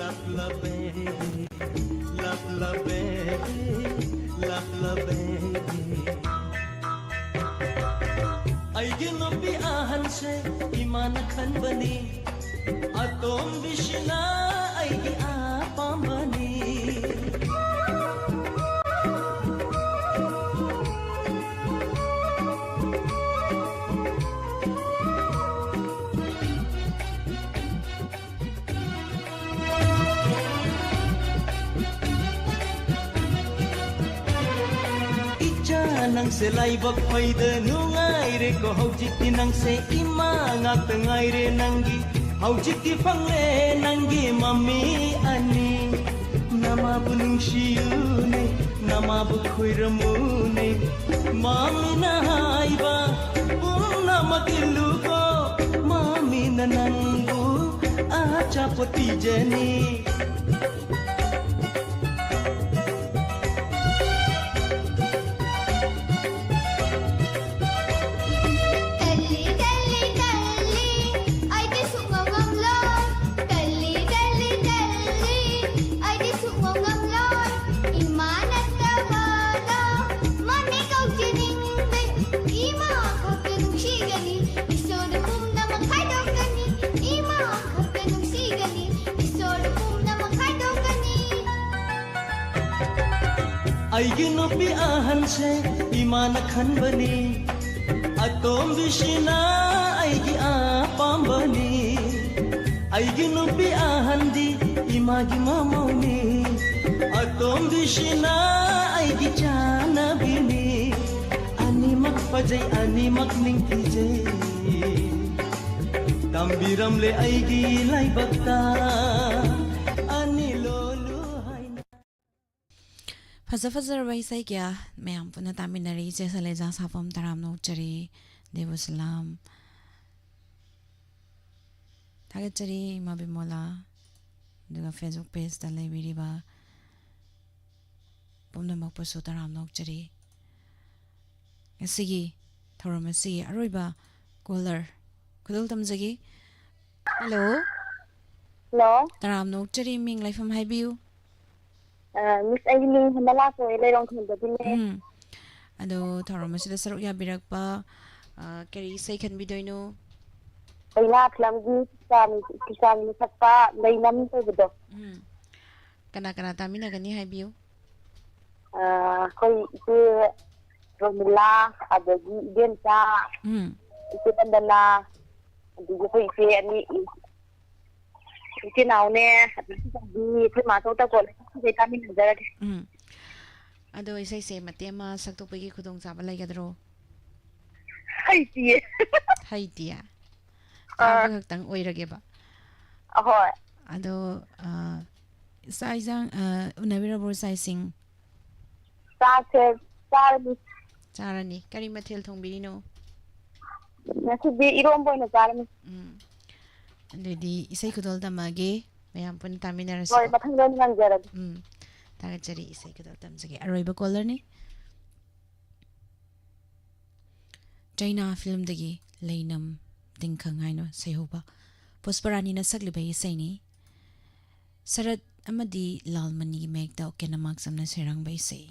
love, love, baby, love, love, baby, love, love, baby. ꯑꯩꯒꯤ ꯅꯨꯄꯤ ꯑꯍꯟꯁꯦ ꯏꯃꯥꯅ ꯈꯟꯕꯅꯤ, ꯑꯇꯣꯝꯕꯤꯁꯤꯅ ꯑꯩꯒꯤ ꯑꯄꯥꯝꯕꯅꯤ꯫ ꯏꯆꯥ ꯅꯪꯁꯦ ꯂꯥꯏꯕꯛ ꯐꯩꯗ ꯅꯨꯡꯉꯥꯏꯔꯦꯀꯣ, ꯍꯧꯖꯤꯛꯇꯤ ꯅꯪꯁꯦ ꯏꯃꯥ ꯉꯥꯛꯇ ꯉꯥꯏꯔꯦ ꯅꯪꯒꯤ, ꯍꯧꯖꯤꯛꯇꯤ ꯐꯪꯂꯦ ꯅꯪꯒꯤ ꯃꯃꯤ ꯑꯅꯤ꯫ ꯅꯃꯥꯕꯨ ꯅꯨꯡꯁꯤꯌꯨꯅꯦ, ꯅꯃꯥꯕꯨ ꯈꯨꯏꯔꯝꯃꯨꯅꯦ꯫ ꯃꯃꯤꯅ ꯍꯥꯏꯕ ꯄꯨꯝꯅꯃꯛ ꯏꯜꯂꯨꯀꯣ, ꯃꯃꯤꯅ ꯅꯪꯕꯨ ꯑꯆꯥꯄꯣꯠ ꯄꯤꯖꯅꯤ꯫ ꯇꯜꯂꯤ, ꯇꯜꯂꯤ, ꯇꯜꯂꯤ, ꯑꯩꯗꯤ ꯁꯨꯛꯉꯝ ꯉꯝꯂꯣꯏ꯫ ꯇꯜꯂꯤ, ꯇꯜꯂꯤ, ꯇꯜꯂꯤ, ꯑꯩꯗꯤ ꯁꯨꯛꯉꯝ ꯉꯝꯂꯣꯏ꯫ ꯏꯃꯥ ꯅꯠꯇꯕꯗ ꯃꯃꯤ ꯀꯧꯖꯅꯤꯡꯗꯦ꯫ ꯏꯃꯥ ꯈꯛꯇ ꯅꯨꯡꯁꯤꯒꯅꯤ, ꯏꯁꯣꯔꯗ ꯄꯨꯝꯅꯃꯛ ꯈꯥꯏꯗꯣꯛꯀꯅꯤ꯫ ꯏꯃꯥ ꯈꯛꯇ ꯅꯨꯡꯁꯤꯒꯅꯤ, ꯏꯁꯣꯔꯗ ꯄꯨꯝꯅꯃꯛ ꯈꯥꯏꯗꯣꯛꯀꯅꯤ꯫ ꯑꯩꯒꯤ ꯅꯨꯄꯤ ꯑꯍꯟꯁꯦ ꯏꯃꯥꯅ ꯈꯟꯕꯅꯤ, ꯑꯇꯣꯝꯕꯤꯁꯤꯅ ꯑꯩꯒꯤ ꯑꯄꯥꯝꯕꯅꯤ꯫ ꯑꯩꯒꯤ ꯅꯨꯄꯤ ꯑꯍꯟꯗꯤ ꯏꯃꯥꯒꯤ ꯃꯃꯧꯅꯤ, ꯑꯇꯣꯝꯕꯤꯁꯤꯅ ꯑꯩꯒꯤ ꯆꯥꯅꯕꯤꯅꯤ꯫ ꯑꯅꯤꯃꯛ ꯐꯖꯩ, ꯑꯅꯤꯃꯛ ꯅꯤꯡꯊꯤꯖꯩ꯫ ꯇꯝꯕꯤꯔꯝꯂꯦ ꯑꯩꯒꯤ ꯂꯥꯏꯕꯛꯇ ꯑꯅꯤ ꯂꯣꯜꯂꯨ ꯍꯥꯏꯅ꯫ ꯐꯖ ꯐꯖꯔꯕ ꯏꯁꯩ ꯀꯌꯥ ꯃꯌꯥꯝ ꯄꯨꯟꯅ ꯇꯥꯃꯤꯟꯅꯔꯤ꯫ ꯏꯆꯦ ꯁꯂꯦꯖꯥ ꯁꯥꯐꯝ ꯇꯔꯥꯝꯅ ꯑꯣꯛꯆꯔꯤ꯫ ꯗꯦꯕꯨꯁꯂꯥꯝ ꯊꯥꯒꯠꯆꯔꯤ꯫ ꯏꯃꯥ ꯕꯤꯃꯣꯂꯥ, ꯑꯗꯨꯒ Facebook pageꯇ ꯂꯩꯕꯤꯔꯤꯕ ꯄꯨꯝꯅꯃꯛꯄꯨꯁꯨ ꯇꯔꯥꯝꯅ ꯑꯣꯛꯆꯔꯤ꯫ ꯉꯁꯤꯒꯤ ꯊꯧꯔꯝ ꯑꯁꯤꯒꯤ ꯑꯔꯣꯏꯕ caller ꯈꯨꯗꯣꯜ ꯇꯝꯖꯒꯦ꯫ Hello꯫ Hello꯫ ꯇꯔꯥꯝꯅ ꯑꯣꯛꯆꯔꯤ, ꯃꯤꯡ ꯂꯩꯐꯝ ꯍꯥꯏꯕꯤꯌꯨ꯫ ꯑ, Miss, ꯑꯩꯒꯤ ꯃꯤꯡ ꯍꯦꯃꯂꯥ ꯀꯧꯋꯦ, ꯂꯩꯔꯣꯡ ꯈꯨꯟꯗꯒꯤꯅꯦ꯫ ꯎꯝ꯫ ꯑꯗꯣ ꯊꯧꯔꯝ ꯑꯁꯤꯗ ꯁꯔꯨꯛ ꯌꯥꯕꯤꯔꯛꯄ, ꯑ, ꯀꯔꯤ ꯏꯁꯩ ꯈꯟꯕꯤꯗꯣꯏꯅꯣ? ꯀꯩꯅꯥ ꯐꯤꯂꯝꯒꯤ ꯀꯤꯆꯥꯝ-, ꯀꯤꯆꯥꯝꯅ ꯁꯛꯄ ꯂꯩꯅꯝ ꯇꯧꯕꯗꯣ꯫ ꯎꯝ꯫ ꯀꯅꯥ ꯀꯅꯥ ꯇꯥꯃꯤꯟꯅꯒꯅꯤ ꯍꯥꯏꯕꯤꯌꯨ꯫ ꯑ, ꯑꯩꯈꯣꯏ ꯏꯆꯦ ꯔꯣꯃꯤꯂꯥ, ꯑꯗꯒꯤ ꯏꯕꯦꯝꯆꯥ, ꯎꯝ꯫ ꯏꯆꯦ ꯕꯟꯗꯅꯥ, ꯑꯗꯒꯤ ꯑꯩꯈꯣꯏ ꯏꯆꯦ ꯑꯅꯤ, ꯏꯆꯤꯟ ꯏꯅꯥꯎꯅꯦ, ꯑꯗꯒꯤ ꯑꯩꯈꯣꯏ ꯃꯥ ꯆꯧ ꯇꯀꯣ, ꯂꯩꯀꯥꯏ ꯇꯥꯃꯤꯟꯅꯖꯔꯒꯦ꯫ ꯎꯝ꯫ ꯑꯗꯣ ꯏꯁꯩꯁꯦ ꯃꯇꯦꯛ ꯑꯃ ꯁꯛꯇꯣꯛꯄꯒꯤ ꯈꯨꯗꯣꯡꯆꯥꯕ ꯂꯩꯒꯗ꯭ꯔꯣ? ꯍꯩꯇꯤꯌꯦ꯫ ꯍꯩꯇꯤꯌꯦ? ꯑꯥ꯫ ꯇꯥꯕ ꯈꯛꯇꯪ ꯑꯣꯏꯔꯒꯦꯕ? ꯑꯍꯣꯏ꯫ ꯑꯗꯣ, ꯑ, ꯆꯥꯛ ꯏꯟꯖꯥꯡ, ꯑ, ꯎꯅꯕꯤꯔꯕ꯭ꯔꯣ, ꯆꯥꯛ ꯏꯁꯤꯡ? ꯆꯥꯛꯁꯦ ꯆꯥꯔꯅꯤ꯫ ꯆꯥꯔꯅꯤ꯫ ꯀꯔꯤ ꯃꯊꯦꯜ ꯊꯣꯡꯕꯤꯔꯤꯅꯣ? ꯉꯁꯤꯗꯤ ꯏꯔꯣꯝꯕ ꯑꯣꯏꯅ ꯆꯥꯔꯅꯤ꯫ ꯎꯝ꯫ ꯑꯗꯨꯗꯤ ꯏꯁꯩ ꯈꯨꯗꯣꯜ ꯇꯝꯃꯛꯑꯒꯦ꯫ ꯃꯌꯥꯝ ꯄꯨꯟꯅ ꯇꯥꯃꯤꯟꯅꯔꯁꯤꯀꯣ꯫ ꯍꯣꯏ, ꯃꯊꯪꯗ ꯑꯣꯏꯅ ꯉꯪꯖꯔꯒꯦ꯫ ꯎꯝ꯫ ꯊꯥꯒꯠꯆꯔꯤ꯫ ꯏꯁꯩ ꯈꯨꯗꯣꯜ ꯇꯝꯖꯒꯦ꯫ ꯑꯔꯣꯏꯕ callerꯅꯤ꯫ ꯆꯩꯅꯥ ꯐꯤꯂꯝꯗꯒꯤ ꯂꯩꯅꯝ ꯇꯤꯡꯈꯪ ꯍꯥꯏꯅ ꯁꯩꯍꯧꯕ ꯄꯨꯁꯄꯔꯥꯅꯤꯅ ꯁꯛꯂꯤꯕ ꯏꯁꯩꯅꯤ꯫ ꯁꯔꯠ ꯑꯃꯗꯤ ꯂꯥꯜꯃꯅꯤꯒꯤ ꯃꯌꯦꯛꯇ ꯑꯣꯀꯦꯟ ꯑꯃꯥꯛꯆꯝꯅ ꯁꯩꯔꯥꯡꯕ ꯏꯁꯩ꯫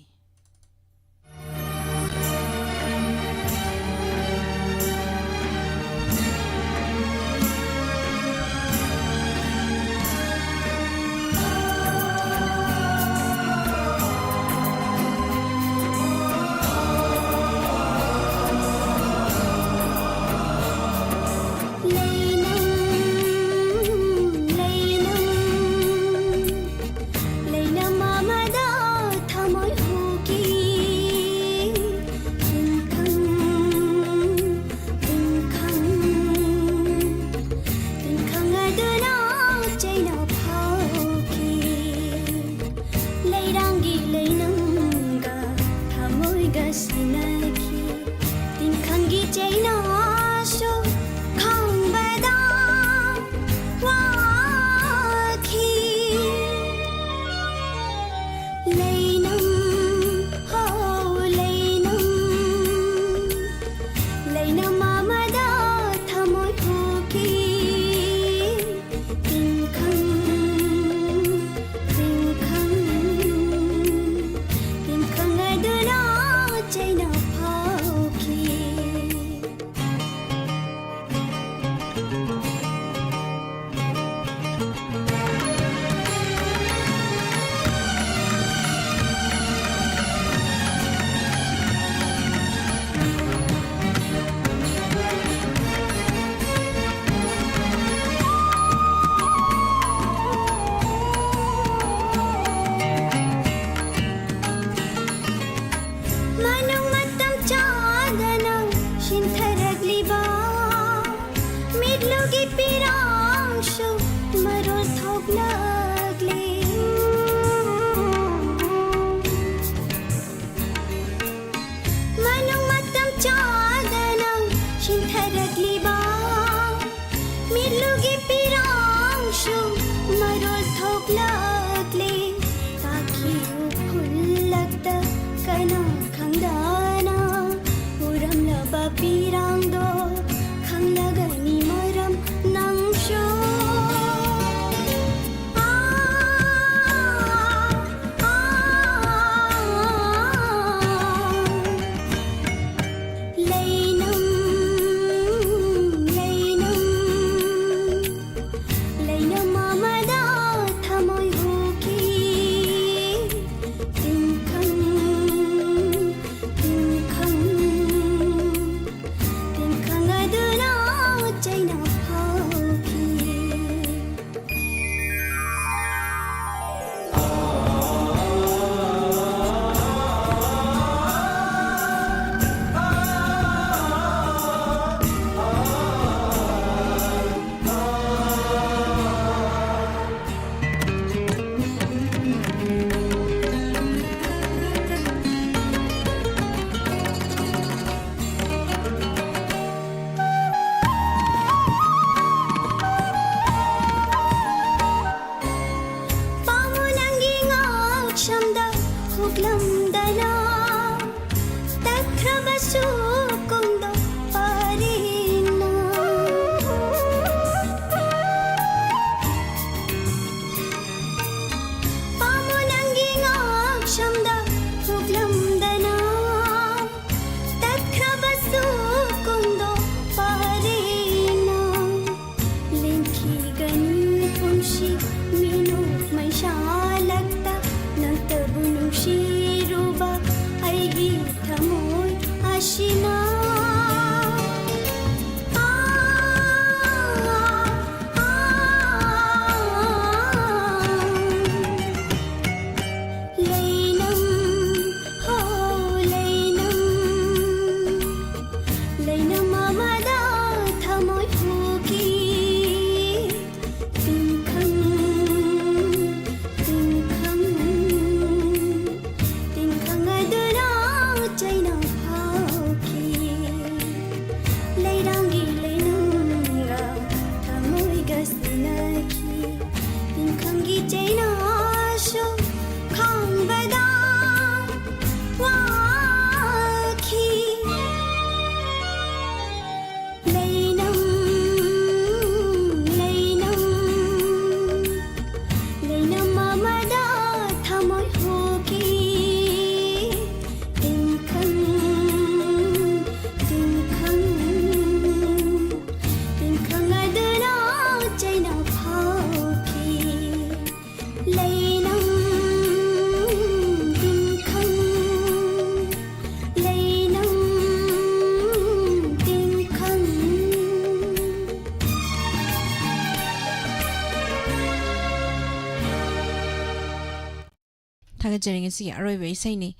ꯊꯥꯒꯠꯆꯔꯤ꯫ ꯉꯁꯤꯒꯤ ꯑꯔꯣꯏꯕ ꯏꯁꯩꯅꯤ꯫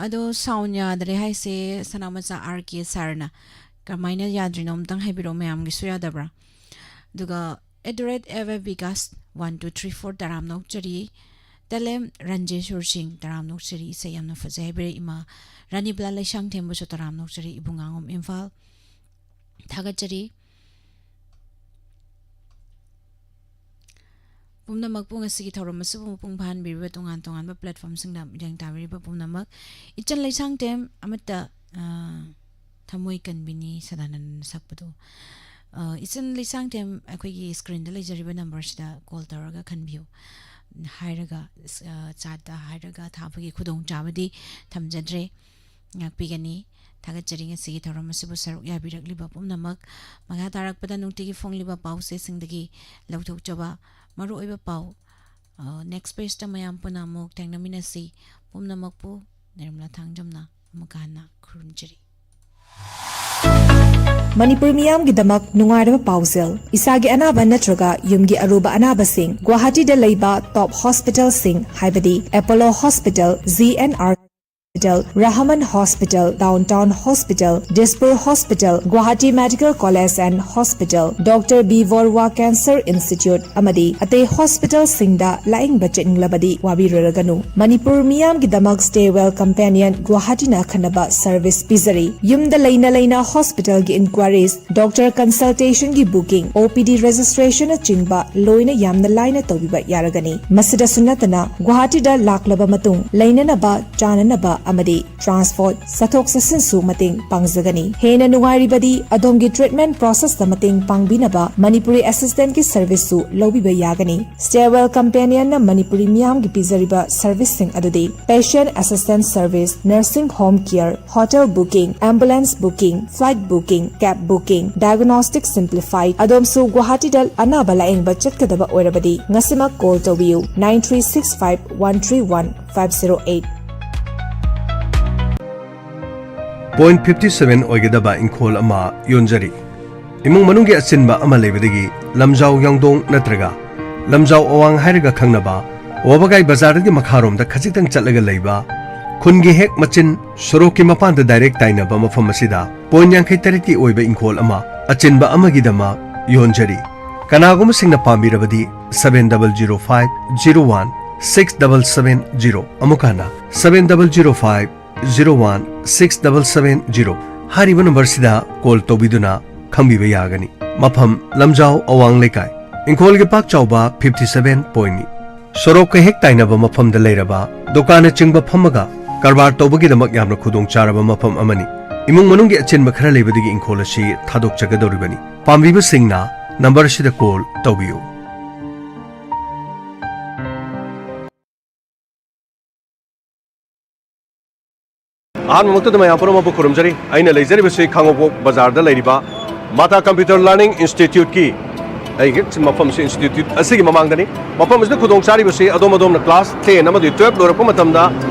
ꯑꯗꯣ sound ꯌꯥꯗ꯭ꯔꯦ ꯍꯥꯏꯁꯦ ꯁꯅꯥꯃꯆꯥ R K sirꯅ꯫ ꯀꯃꯥꯏꯅ ꯌꯥꯗ꯭ꯔꯤꯅꯣ ꯑꯝꯇꯪ ꯍꯥꯏꯕꯤꯔꯛꯑꯣ, ꯃꯌꯥꯝꯒꯤꯁꯨ ꯌꯥꯗꯕ꯭ꯔꯥ? ꯑꯗꯨꯒ at the rate F F Vikas one two three four ꯇꯔꯥꯝꯅ ꯑꯣꯛꯆꯔꯤ꯫ ꯇꯦꯂꯦꯝ ꯔꯟꯖꯦꯁꯣꯔ ꯁꯤꯡ ꯇꯔꯥꯝꯅ ꯑꯣꯛꯆꯔꯤ꯫ ꯏꯁꯩ ꯌꯥꯝꯅ ꯐꯖꯩ ꯍꯥꯏꯕꯤꯔꯛꯏ꯫ ꯏꯃꯥ ꯔꯥꯅꯤꯕꯂꯥ ꯂꯩꯁꯥꯡꯊꯦꯝꯕꯨꯁꯨ ꯇꯔꯥꯝꯅ ꯑꯣꯛꯆꯔꯤ꯫ ꯏꯕꯨꯡꯉꯥꯉꯣꯝ ꯏꯝꯐꯥꯜ꯫ ꯊꯥꯒꯠꯆꯔꯤ꯫ ꯄꯨꯝꯅꯃꯛꯄꯨ ꯉꯁꯤꯒꯤ ꯊꯧꯔꯝ ꯑꯁꯤꯕꯨ ꯃꯄꯨꯡ ꯐꯥꯍꯟꯕꯤꯔꯤꯕ ꯇꯣꯉꯥꯟ ꯇꯣꯉꯥꯟꯕ platformꯁꯤꯡꯗ ꯃꯤꯠꯌꯦꯡ ꯇꯥꯕꯤꯔꯤꯕ ꯄꯨꯝꯅꯃꯛ꯫ ꯏꯆꯟ ꯂꯩꯁꯥꯡꯊꯦꯝ ꯑꯃꯠꯇ, ꯑ, ꯊꯃꯣꯏ ꯀꯟꯕꯤꯅꯤ ꯁꯗꯥꯅꯟꯗꯅ ꯁꯛꯄꯗꯨ꯫ ꯑ, ꯏꯆꯟ ꯂꯩꯁꯥꯡꯊꯦꯝ ꯑꯩꯈꯣꯏꯒꯤ screenꯗ ꯂꯩꯖꯔꯤꯕ numberꯁꯤꯗ call ꯇꯧꯔꯒ ꯈꯟꯕꯤꯌꯨ ꯍꯥꯏꯔꯒ, ꯑ, chatꯇ ꯍꯥꯏꯔꯒ ꯊꯥꯕꯒꯤ ꯈꯨꯗꯣꯡꯆꯥꯕꯗꯤ ꯊꯝꯖꯗ꯭ꯔꯦ꯫ ꯉꯥꯛꯄꯤꯒꯅꯤ꯫ ꯊꯥꯒꯠꯆꯔꯤ ꯉꯁꯤꯒꯤ ꯊꯧꯔꯝ ꯑꯁꯤꯕꯨ ꯁꯔꯨꯛ ꯌꯥꯕꯤꯔꯛꯂꯤꯕ ꯄꯨꯝꯅꯃꯛ꯫ ꯃꯈꯥ ꯇꯥꯔꯛꯄꯗ ꯅꯨꯡꯇꯤꯒꯤ ꯐꯣꯡꯂꯤꯕ ꯄꯥꯎꯆꯦꯁꯤꯡꯗꯒꯤ ꯂꯧꯊꯣꯛꯆꯕ ꯃꯔꯨꯑꯣꯏꯕ ꯄꯥꯎ, ꯑ, next pageꯇ ꯃꯌꯥꯝ ꯄꯨꯟꯅ ꯑꯃꯨꯛ ꯊꯦꯡꯅꯃꯤꯟꯅꯁꯤ꯫ ꯄꯨꯝꯅꯃꯛꯄꯨ ꯅꯤꯔꯃꯂꯥ ꯊꯥꯡꯖꯝꯅ ꯑꯃꯨꯛꯀ ꯍꯟꯅ ꯈꯨꯔꯨꯝꯖꯔꯤ꯫ ꯃꯅꯤꯄꯨꯔ ꯃꯤꯌꯥꯝꯒꯤꯗꯃꯛ ꯅꯨꯡꯉꯥꯏꯔꯕ ꯄꯥꯎꯖꯦꯜ꯫ ꯏꯁꯥꯒꯤ ꯑꯅꯥꯕ ꯅꯠꯇ꯭ꯔꯒ ꯌꯨꯝꯒꯤ ꯑꯔꯨꯕ ꯑꯅꯥꯕꯁꯤꯡ ꯒꯨꯋꯥꯍꯥꯇꯤꯗ ꯂꯩꯕ top hospitalꯁꯤꯡ ꯍꯥꯏꯕꯗꯤ Apollo Hospital, G N R Hospital, Rahman Hospital, Downtown Hospital, Dispur Hospital, Guwahati Medical College and Hospital, Doctor B Borua Cancer Institute ꯑꯃꯗꯤ ꯑꯇꯩ hospitalꯁꯤꯡꯗ ꯂꯥꯌꯦꯡꯕ ꯆꯠꯅꯤꯡꯂꯕꯗꯤ ꯋꯥꯕꯤꯔꯨꯔꯒꯅꯨ꯫ ꯃꯅꯤꯄꯨꯔ ꯃꯤꯌꯥꯝꯒꯤꯗꯃꯛ Stay Well Companion ꯒꯨꯋꯥꯍꯥꯇꯤꯅ ꯑꯈꯟꯅꯕ service ꯄꯤꯖꯔꯤ꯫ ꯌꯨꯝꯗ ꯂꯩꯅ ꯂꯩꯅ hospitalꯒꯤ inquiries, doctor consultationꯒꯤ booking, O P D registrationꯅꯆꯤꯡꯕ ꯂꯣꯏꯅ ꯌꯥꯝꯅ ꯂꯥꯏꯅ ꯇꯧꯕꯤꯕ ꯌꯥꯔꯒꯅꯤ꯫ ꯃꯁꯤꯗꯁꯨ ꯅꯠꯇꯅ, ꯒꯨꯋꯥꯍꯥꯇꯤꯗ ꯂꯥꯛꯂꯕ ꯃꯇꯨꯡ ꯂꯩꯅꯅꯕ, ꯆꯥꯅꯅꯕ ꯑꯃꯗꯤ transport, ꯆꯠꯊꯣꯛ ꯆꯠꯁꯤꯟꯁꯨ ꯃꯇꯦꯡ ꯄꯥꯡꯖꯒꯅꯤ꯫ ꯍꯦꯟꯅ ꯅꯨꯡꯉꯥꯏꯔꯤꯕꯗꯤ, ꯑꯗꯣꯝꯒꯤ treatment processꯇ ꯃꯇꯦꯡ ꯄꯥꯡꯕꯤꯅꯕ ꯃꯅꯤꯄꯨꯔꯤ assistantꯀꯤ serviceꯁꯨ ꯂꯧꯕꯤꯕ ꯌꯥꯒꯅꯤ꯫ Stay Well Companionꯅ ꯃꯅꯤꯄꯨꯔꯤ ꯃꯤꯌꯥꯝꯒꯤ ꯄꯤꯖꯔꯤꯕ serviceꯁꯤꯡ ꯑꯗꯨꯗꯤ patient assistance service, nursing home care, hotel booking, ambulance booking, flight booking, cab booking, diagnostic simplified, ꯑꯗꯣꯝꯁꯨ ꯒꯨꯋꯥꯍꯥꯇꯤꯗ ꯑꯅꯥꯕ ꯂꯥꯌꯦꯡꯕ ꯆꯠꯀꯗꯕ ꯑꯣꯏꯔꯕꯗꯤ ꯉꯁꯤꯃꯛ call ꯇꯧꯕꯤꯌꯨ, nine three six five one three one five zero eight꯫ Point fifty seven ꯑꯣꯏꯒꯗꯕ ꯏꯪꯈꯣꯜ ꯑꯃ ꯌꯣꯟꯖꯔꯤ꯫ ꯏꯃꯨꯡ ꯃꯅꯨꯡꯒꯤ ꯑꯆꯤꯟꯕ ꯑꯃ ꯂꯩꯕꯗꯒꯤ ꯂꯝꯖꯥꯎ ꯌꯥꯡꯗꯣꯡ ꯅꯠꯇ꯭ꯔꯒ ꯂꯝꯖꯥꯎ ꯑꯋꯥꯡ ꯍꯥꯏꯔꯒ ꯈꯪꯅꯕ ꯋꯥꯕꯒꯥꯏ ꯕꯖꯥꯔꯗꯒꯤ ꯃꯈꯥꯔꯣꯝꯗ ꯈꯖꯤꯛꯇꯪ ꯆꯠꯂꯒ ꯂꯩꯕ, ꯈꯨꯟꯒꯤ ꯍꯦꯛ ꯃꯆꯤꯟ ꯁꯣꯔꯣꯛꯀꯤ ꯃꯄꯥꯟꯗ ꯗꯥꯏꯔꯦꯛ ꯇꯥꯏꯅꯕ ꯃꯐꯝ ꯑꯁꯤꯗ ꯄꯣꯏꯟ ꯌꯥꯡꯈꯩ ꯇꯔꯦꯠꯀꯤ ꯑꯣꯏꯕ ꯏꯪꯈꯣꯜ ꯑꯃ ꯑꯆꯤꯟꯕ ꯑꯃꯒꯤꯗꯃꯛ ꯌꯣꯟꯖꯔꯤ꯫ ꯀꯅꯥꯒꯨꯝꯕꯁꯤꯡꯅ ꯄꯥꯝꯕꯤꯔꯕꯗꯤ seven double zero five zero one six double seven zero, ꯑꯃꯨꯛ ꯍꯟꯅ seven double zero five zero one six double seven zero ꯍꯥꯏꯔꯤꯕ ꯅꯝꯕꯔꯁꯤꯗ ꯀꯣꯜ ꯇꯧꯕꯤꯗꯨꯅ ꯈꯪꯕꯤꯕ ꯌꯥꯒꯅꯤ꯫ ꯃꯐꯝ: ꯂꯝꯖꯥꯎ ꯑꯋꯥꯡ ꯂꯩꯀꯥꯏ꯫ ꯏꯪꯈꯣꯜꯒꯤ ꯄꯥꯛ ꯆꯥꯎꯕ fifty seven ꯄꯣꯏꯟꯠꯅꯤ꯫ ꯁꯣꯔꯣꯛꯀ ꯍꯦꯛ ꯇꯥꯏꯅꯕ ꯃꯐꯝꯗ ꯂꯩꯔꯕ, ꯗꯨꯀꯥꯟꯅꯆꯤꯡꯕ ꯐꯝꯃꯒ ꯀꯔꯕꯥꯔ ꯇꯧꯕꯒꯤꯗꯃꯛ ꯌꯥꯝꯅ ꯈꯨꯗꯣꯡꯆꯥꯔꯕ ꯃꯐꯝ ꯑꯃꯅꯤ꯫ ꯏꯃꯨꯡ ꯃꯅꯨꯡꯒꯤ ꯑꯆꯤꯟꯕ ꯈꯔ ꯂꯩꯕꯗꯒꯤ ꯏꯪꯈꯣꯜ ꯑꯁꯤ ꯊꯥꯗꯣꯛꯆꯒꯗꯧꯔꯤꯕꯅꯤ꯫ ꯄꯥꯝꯕꯤꯕꯁꯤꯡꯅ ꯅꯝꯕꯔ ꯑꯁꯤꯗ ꯀꯣꯜ ꯇꯧꯕꯤꯌꯨ꯫ ꯑꯍꯥꯟꯕꯃꯛꯇꯗ ꯃꯌꯥꯝ ꯄꯨꯝꯅꯃꯛꯄꯨ ꯈꯨꯔꯨꯝꯖꯔꯤ꯫ ꯑꯩꯅ ꯂꯩꯖꯔꯤꯕꯁꯤ ꯈꯥꯉꯕꯣꯛ ꯕꯖꯥꯔꯗ ꯂꯩꯔꯤꯕ ꯃꯥꯇꯥ ꯀꯝꯄ꯭ꯌꯨꯇꯔ ꯂꯔꯅꯤꯡ ꯏꯟꯁꯇꯤꯇ꯭ꯌꯨꯠꯀꯤ, ꯑꯩꯒꯤ ꯍꯦꯛ ꯃꯐꯝꯁꯤ ꯏꯟꯁꯇꯤꯇ꯭ꯌꯨꯠ ꯑꯁꯤꯒꯤ ꯃꯃꯥꯡꯗꯅꯤ꯫ ꯃꯐꯝ ꯑꯁꯤꯗ ꯈꯨꯗꯣꯡ ꯆꯥꯔꯤꯕꯁꯤ ꯑꯗꯣꯝ ꯑꯗꯣꯝꯅ ꯀ꯭ꯂꯥꯁ ꯇꯦꯟ ꯑꯃꯗꯤ ꯇꯨꯌꯦꯜꯞ ꯂꯣꯏꯔꯛꯄ ꯃꯇꯝꯗ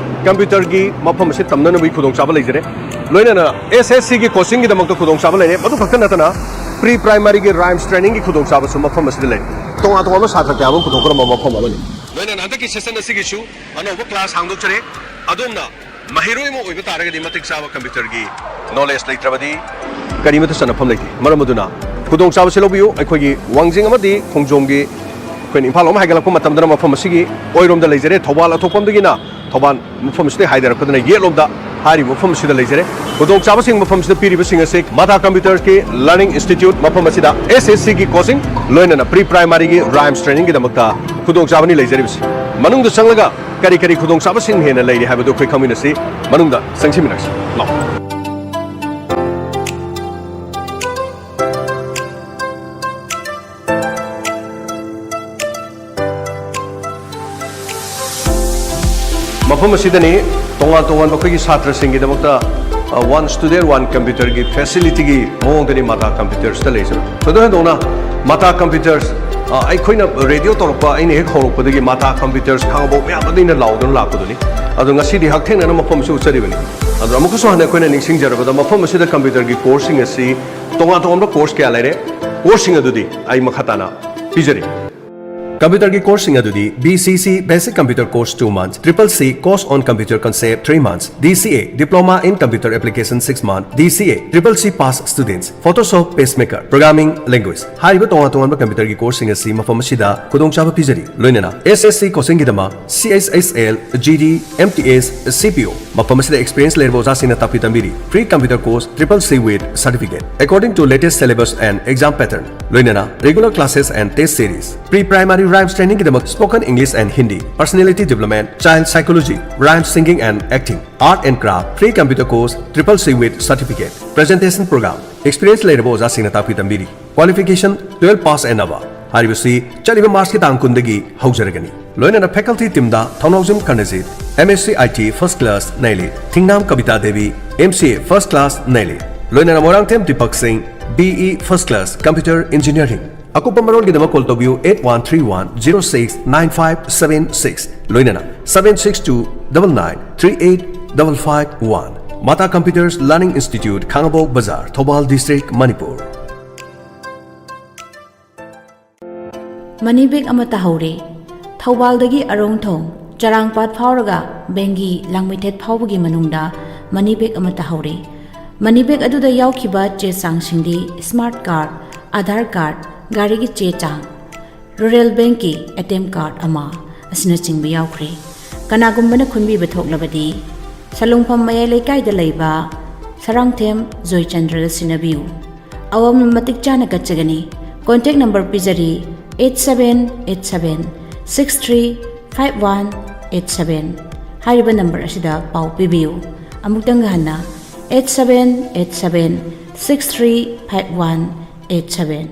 ꯀꯝꯄ꯭ꯌꯨꯇꯔꯒꯤ ꯃꯐꯝ ꯑꯁꯤ ꯇꯝꯅꯅꯕꯒꯤ ꯈꯨꯗꯣꯡꯆꯥꯕ ꯂꯩꯖꯔꯦ꯫ ꯂꯣꯏꯅꯅ ꯑꯦꯁ ꯑꯦꯁ ꯁꯤꯒꯤ ꯀꯣꯆꯤꯡꯒꯤꯗꯃꯛꯇ ꯈꯨꯗꯣꯡꯆꯥꯕ ꯂꯩꯔꯦ꯫ ꯃꯗꯨ ꯈꯛꯇ ꯅꯠꯇꯅ ꯄ꯭ꯔꯤ ꯄ꯭ꯔꯥꯏꯃꯔꯤꯒꯤ ꯔꯥꯏꯝꯁ ꯇ꯭ꯔꯦꯅꯤꯡꯒꯤ ꯈꯨꯗꯣꯡꯆꯥꯕꯁꯨ ꯃꯐꯝ ꯑꯁꯤꯗ ꯂꯩ꯫ ꯇꯣꯉꯥꯟ ꯇꯣꯉꯥꯟꯕ ꯁꯥꯇ꯭ꯔ ꯀꯌꯥ ꯑꯃ ꯄꯨꯊꯣꯛꯄ ꯉꯝꯕ ꯃꯐꯝ ꯑꯃꯅꯤ꯫ ꯂꯣꯏꯅꯅ ꯍꯟꯗꯛꯀꯤ ꯁꯦꯁꯟ ꯑꯁꯤꯒꯤꯁꯨ ꯑꯅꯧꯕ ꯀ꯭ꯂꯥꯁ ꯍꯥꯡꯗꯣꯛꯆꯔꯦ꯫ ꯑꯗꯣꯝꯅ ꯃꯍꯩꯔꯣꯏ ꯑꯃ ꯑꯣꯏꯕ ꯇꯥꯔꯒꯗꯤ ꯃꯇꯤꯛ ꯆꯥꯕ ꯀꯝꯄ꯭ꯌꯨꯇꯔꯒꯤ ꯅꯣꯂꯦꯖ ꯂꯩꯇ꯭ꯔꯕꯗꯤ ꯀꯔꯤꯃꯠꯇ ꯆꯟꯅꯐꯝ ꯂꯩꯇꯦ꯫ ꯃꯔꯝ ꯑꯗꯨꯅ ꯈꯨꯗꯣꯡꯆꯥꯕꯁꯤ ꯂꯧꯕꯤꯌꯨ꯫ ꯑꯩꯈꯣꯏꯒꯤ ꯋꯥꯡꯖꯤꯡ ꯑꯃꯗꯤ ꯈꯣꯡꯖꯣꯝꯒꯤ ꯑꯩꯈꯣꯏꯅ ꯏꯝꯐꯥꯜ ꯂꯣꯝ ꯍꯥꯏꯒꯠꯂꯛꯄ ꯃꯇꯝꯗꯅ ꯃꯐꯝ ꯑꯁꯤꯒꯤ ꯑꯣꯏꯔꯣꯝꯗ ꯂꯩꯖꯔꯦ꯫ ꯊꯧꯕꯥꯜ ꯑꯊꯣꯛꯄꯝꯗꯒꯤꯅ ꯊꯧꯕꯥꯜ ꯃꯐꯝ ꯑꯁꯤꯗ ꯍꯥꯏꯊꯔꯛꯄꯗꯅ ꯌꯦꯠꯂꯣꯝꯗ ꯍꯥꯏꯔꯤꯕ ꯃꯐꯝ ꯑꯁꯤꯗ ꯂꯩꯖꯔꯦ꯫ ꯈꯨꯗꯣꯡꯆꯥꯕꯁꯤꯡ ꯃꯐꯝꯁꯤꯗ ꯄꯤꯔꯤꯕꯁꯤꯡ ꯑꯁꯤ ꯃꯥꯇꯥ ꯀꯝꯄ꯭ꯌꯨꯇꯔꯁꯀꯤ ꯂꯔꯅꯤꯡ ꯏꯟꯁꯇꯤꯇ꯭ꯌꯨꯠ ꯃꯐꯝ ꯑꯁꯤꯗ ꯑꯦꯁ ꯑꯦꯁ ꯁꯤꯒꯤ ꯀꯣꯆꯤꯡ, ꯂꯣꯏꯅꯅ ꯄ꯭ꯔꯤ ꯄ꯭ꯔꯥꯏꯃꯔꯤꯒꯤ ꯔꯥꯏꯝꯁ ꯇ꯭ꯔꯦꯅꯤꯡꯒꯤꯗꯃꯛꯇ ꯈꯨꯗꯣꯡꯆꯥꯕꯅꯤ ꯂꯩꯖꯔꯤꯕꯁꯤ꯫ ꯃꯅꯨꯡꯗ ꯆꯪꯂꯒ ꯀꯔꯤ ꯀꯔꯤ ꯈꯨꯗꯣꯡꯆꯥꯕꯁꯤꯡ ꯍꯦꯟꯅ ꯂꯩꯔꯤ ꯍꯥꯏꯕꯗꯨ ꯑꯩꯈꯣꯏ ꯈꯪꯃꯤꯟꯅꯁꯤ꯫ ꯃꯅꯨꯡꯗ ꯆꯪꯁꯤꯟꯃꯤꯟꯅꯁꯤ꯫ ꯂꯥꯛꯑꯣ꯫ ꯃꯐꯝ ꯑꯁꯤꯗꯅꯤ ꯇꯣꯉꯥꯟ ꯇꯣꯉꯥꯟꯕ ꯑꯩꯈꯣꯏꯒꯤ ꯁꯥꯇ꯭ꯔꯁꯤꯡꯒꯤꯗꯃꯛꯇ, ꯑ, one student one computer ꯒꯤ facility ꯒꯤ ꯃꯑꯣꯡꯗꯅꯤ ꯃꯥꯇꯥ ꯀꯝꯄ꯭ꯌꯨꯇꯔꯁꯇ ꯂꯩꯖꯕ꯫ ꯊꯣꯏꯗꯣꯛ ꯍꯦꯟꯗꯣꯛꯅ ꯃꯥꯇꯥ ꯀꯝꯄ꯭ꯌꯨꯇꯔꯁ, ꯑ, ꯑꯩꯈꯣꯏꯅ ꯔꯦꯗꯤꯑꯣ ꯇꯧꯔꯛꯄ, ꯑꯩꯅ ꯍꯦꯛ ꯍꯧꯔꯛꯄꯗꯒꯤ ꯃꯥꯇꯥ ꯀꯝꯄ꯭ꯌꯨꯇꯔꯁ ꯈꯥꯉꯕꯣꯛ ꯃꯌꯥꯝ ꯑꯗꯩꯅ ꯂꯥꯎꯗꯨꯅ ꯂꯥꯛꯄꯗꯨꯅꯤ꯫ ꯑꯗꯣ ꯉꯁꯤꯗꯤ ꯍꯛꯊꯦꯡꯅꯅ ꯃꯐꯝꯁꯨ ꯎꯠꯆꯔꯤꯕꯅꯤ꯫ ꯑꯗꯣ ꯑꯃꯨꯛꯀꯁꯨ ꯍꯟꯅ ꯑꯩꯈꯣꯏꯅ ꯅꯤꯡꯁꯤꯡꯖꯔꯕꯗ ꯃꯐꯝ ꯑꯁꯤꯗ ꯀꯝꯄ꯭ꯌꯨꯇꯔꯒꯤ ꯀꯣꯔꯁꯁꯤꯡ ꯑꯁꯤ ꯇꯣꯉꯥꯟ ꯇꯣꯉꯥꯟꯕ ꯀꯣꯔꯁ ꯀꯌꯥ ꯂꯩꯔꯦ꯫ ꯀꯣꯔꯁꯁꯤꯡ ꯑꯗꯨꯗꯤ ꯑꯩ ꯃꯈꯥ ꯇꯥꯅ ꯄꯤꯖꯔꯤ꯫ Computerꯒꯤ courseꯁꯤꯡ ꯑꯗꯨꯗꯤ B C C Basic Computer Course two months, Triple C Course on Computer Concept three months, D C A Diploma in Computer Application six months, D C A Triple C Pass Students, Photoshop, PageMaker, Programming Language ꯍꯥꯏꯔꯤꯕ ꯇꯣꯉꯥꯟ ꯇꯣꯉꯥꯟꯕ computerꯒꯤ courseꯁꯤꯡ ꯑꯁꯤ ꯃꯐꯝ ꯑꯁꯤꯗ ꯈꯨꯗꯣꯡꯆꯥꯕ ꯄꯤꯖꯔꯤ꯫ ꯂꯣꯏꯅꯅ S S C coachingꯒꯤꯗꯃꯛ C H H L, G D, M T S, C P O꯫ ꯃꯐꯝ ꯑꯁꯤꯗ experience ꯂꯩꯔꯕ ꯑꯣꯖꯥꯁꯤꯡꯅ ꯇꯥꯛꯄꯤ ꯇꯝꯕꯤꯔꯤ꯫ Free computer course triple C with certificate according to latest syllabus and exam pattern꯫ ꯂꯣꯏꯅꯅ regular classes and test series꯫ Pre primary rhymes trainingꯒꯤꯗꯃꯛ spoken English and Hindi, personality development, child psychology, rhymes singing and acting, art and craft, free computer course triple C with certificate, presentation program, experience ꯂꯩꯔꯕ ꯑꯣꯖꯥꯁꯤꯡꯅ ꯇꯥꯛꯄꯤ ꯇꯝꯕꯤꯔꯤ꯫ Qualification twelve pass and above ꯍꯥꯏꯔꯤꯕꯁꯤ ꯆꯠꯂꯤꯕ Marchꯀꯤ ꯇꯥꯡ ꯀꯨꯟꯗꯒꯤ ꯍꯧꯖꯔꯒꯅꯤ꯫ ꯂꯣꯏꯅꯅ faculty teamꯗ Thounaojam Karanjit, M S C I T first class ꯅꯩꯂꯤ, ꯊꯤꯡꯅꯥꯝ Kavita Devi, M C A first class ꯅꯩꯂꯤ, ꯂꯣꯏꯅꯅ ꯃꯣꯏꯔꯥꯡꯊꯦꯝ ꯗꯤꯄꯛ ꯁꯤꯡ, B E first class computer engineering꯫ ꯑꯀꯨꯞꯄ ꯃꯔꯣꯜꯒꯤꯗꯃꯛ call ꯇꯧꯕꯤꯌꯨ eight one three one zero six nine five seven six, ꯂꯣꯏꯅꯅ seven six two double nine three eight double five one꯫ Mata Computers Learning Institute, ꯈꯥꯉꯕꯣꯛ ꯕꯖꯥꯔ, Thoubal district, Manipur. Money bag ꯑꯃ ꯇꯥꯍꯧꯔꯦ꯫ ꯊꯧꯕꯥꯜꯗꯒꯤ ꯑꯔꯣꯡꯊꯣꯡ, ꯆꯔꯥꯡꯄꯥꯠ ꯐꯥꯎꯔꯒ ꯕꯦꯡꯒꯤ ꯂꯥꯡꯃꯩꯊꯦꯠ ꯐꯥꯎꯕꯒꯤ ꯃꯅꯨꯡꯗ money bag ꯑꯃ ꯇꯥꯍꯧꯔꯦ꯫ Money bag ꯑꯗꯨꯗ ꯌꯥꯎꯈꯤꯕ ꯆꯦ ꯆꯥꯡꯁꯤꯡꯗꯤ smart card, Aadhaar card, ꯒꯥꯔꯤꯒꯤ ꯆꯦ ꯆꯥꯡ, Rural Bankꯀꯤ A T M card ꯑꯃ ꯑꯁꯤꯅꯆꯤꯡꯕ ꯌꯥꯎꯈ꯭ꯔꯦ꯫ ꯀꯅꯥꯒꯨꯝꯕꯅ ꯈꯨꯟꯕꯤꯕ ꯊꯣꯛꯂꯕꯗꯤ ꯁꯂꯨꯡꯐꯝ ꯃꯌꯥꯏ ꯂꯩꯀꯥꯏꯗ ꯂꯩꯕ ꯁꯔꯥꯡꯊꯦꯝ ꯖꯣꯏꯆꯟꯗ꯭ꯔꯗ ꯁꯤꯟꯅꯕꯤꯌꯨ꯫ ꯑꯋꯥꯃꯟ ꯃꯇꯤꯛ ꯆꯥꯅ ꯀꯠꯆꯒꯅꯤ꯫ Contact number ꯄꯤꯖꯔꯤ eight seven eight seven six three five one eight seven꯫ ꯍꯥꯏꯔꯤꯕ number ꯑꯁꯤꯗ ꯄꯥꯎ ꯄꯤꯕꯤꯌꯨ꯫ ꯑꯃꯨꯛꯇꯪꯒ ꯍꯟꯅ eight seven eight seven six three five one eight seven꯫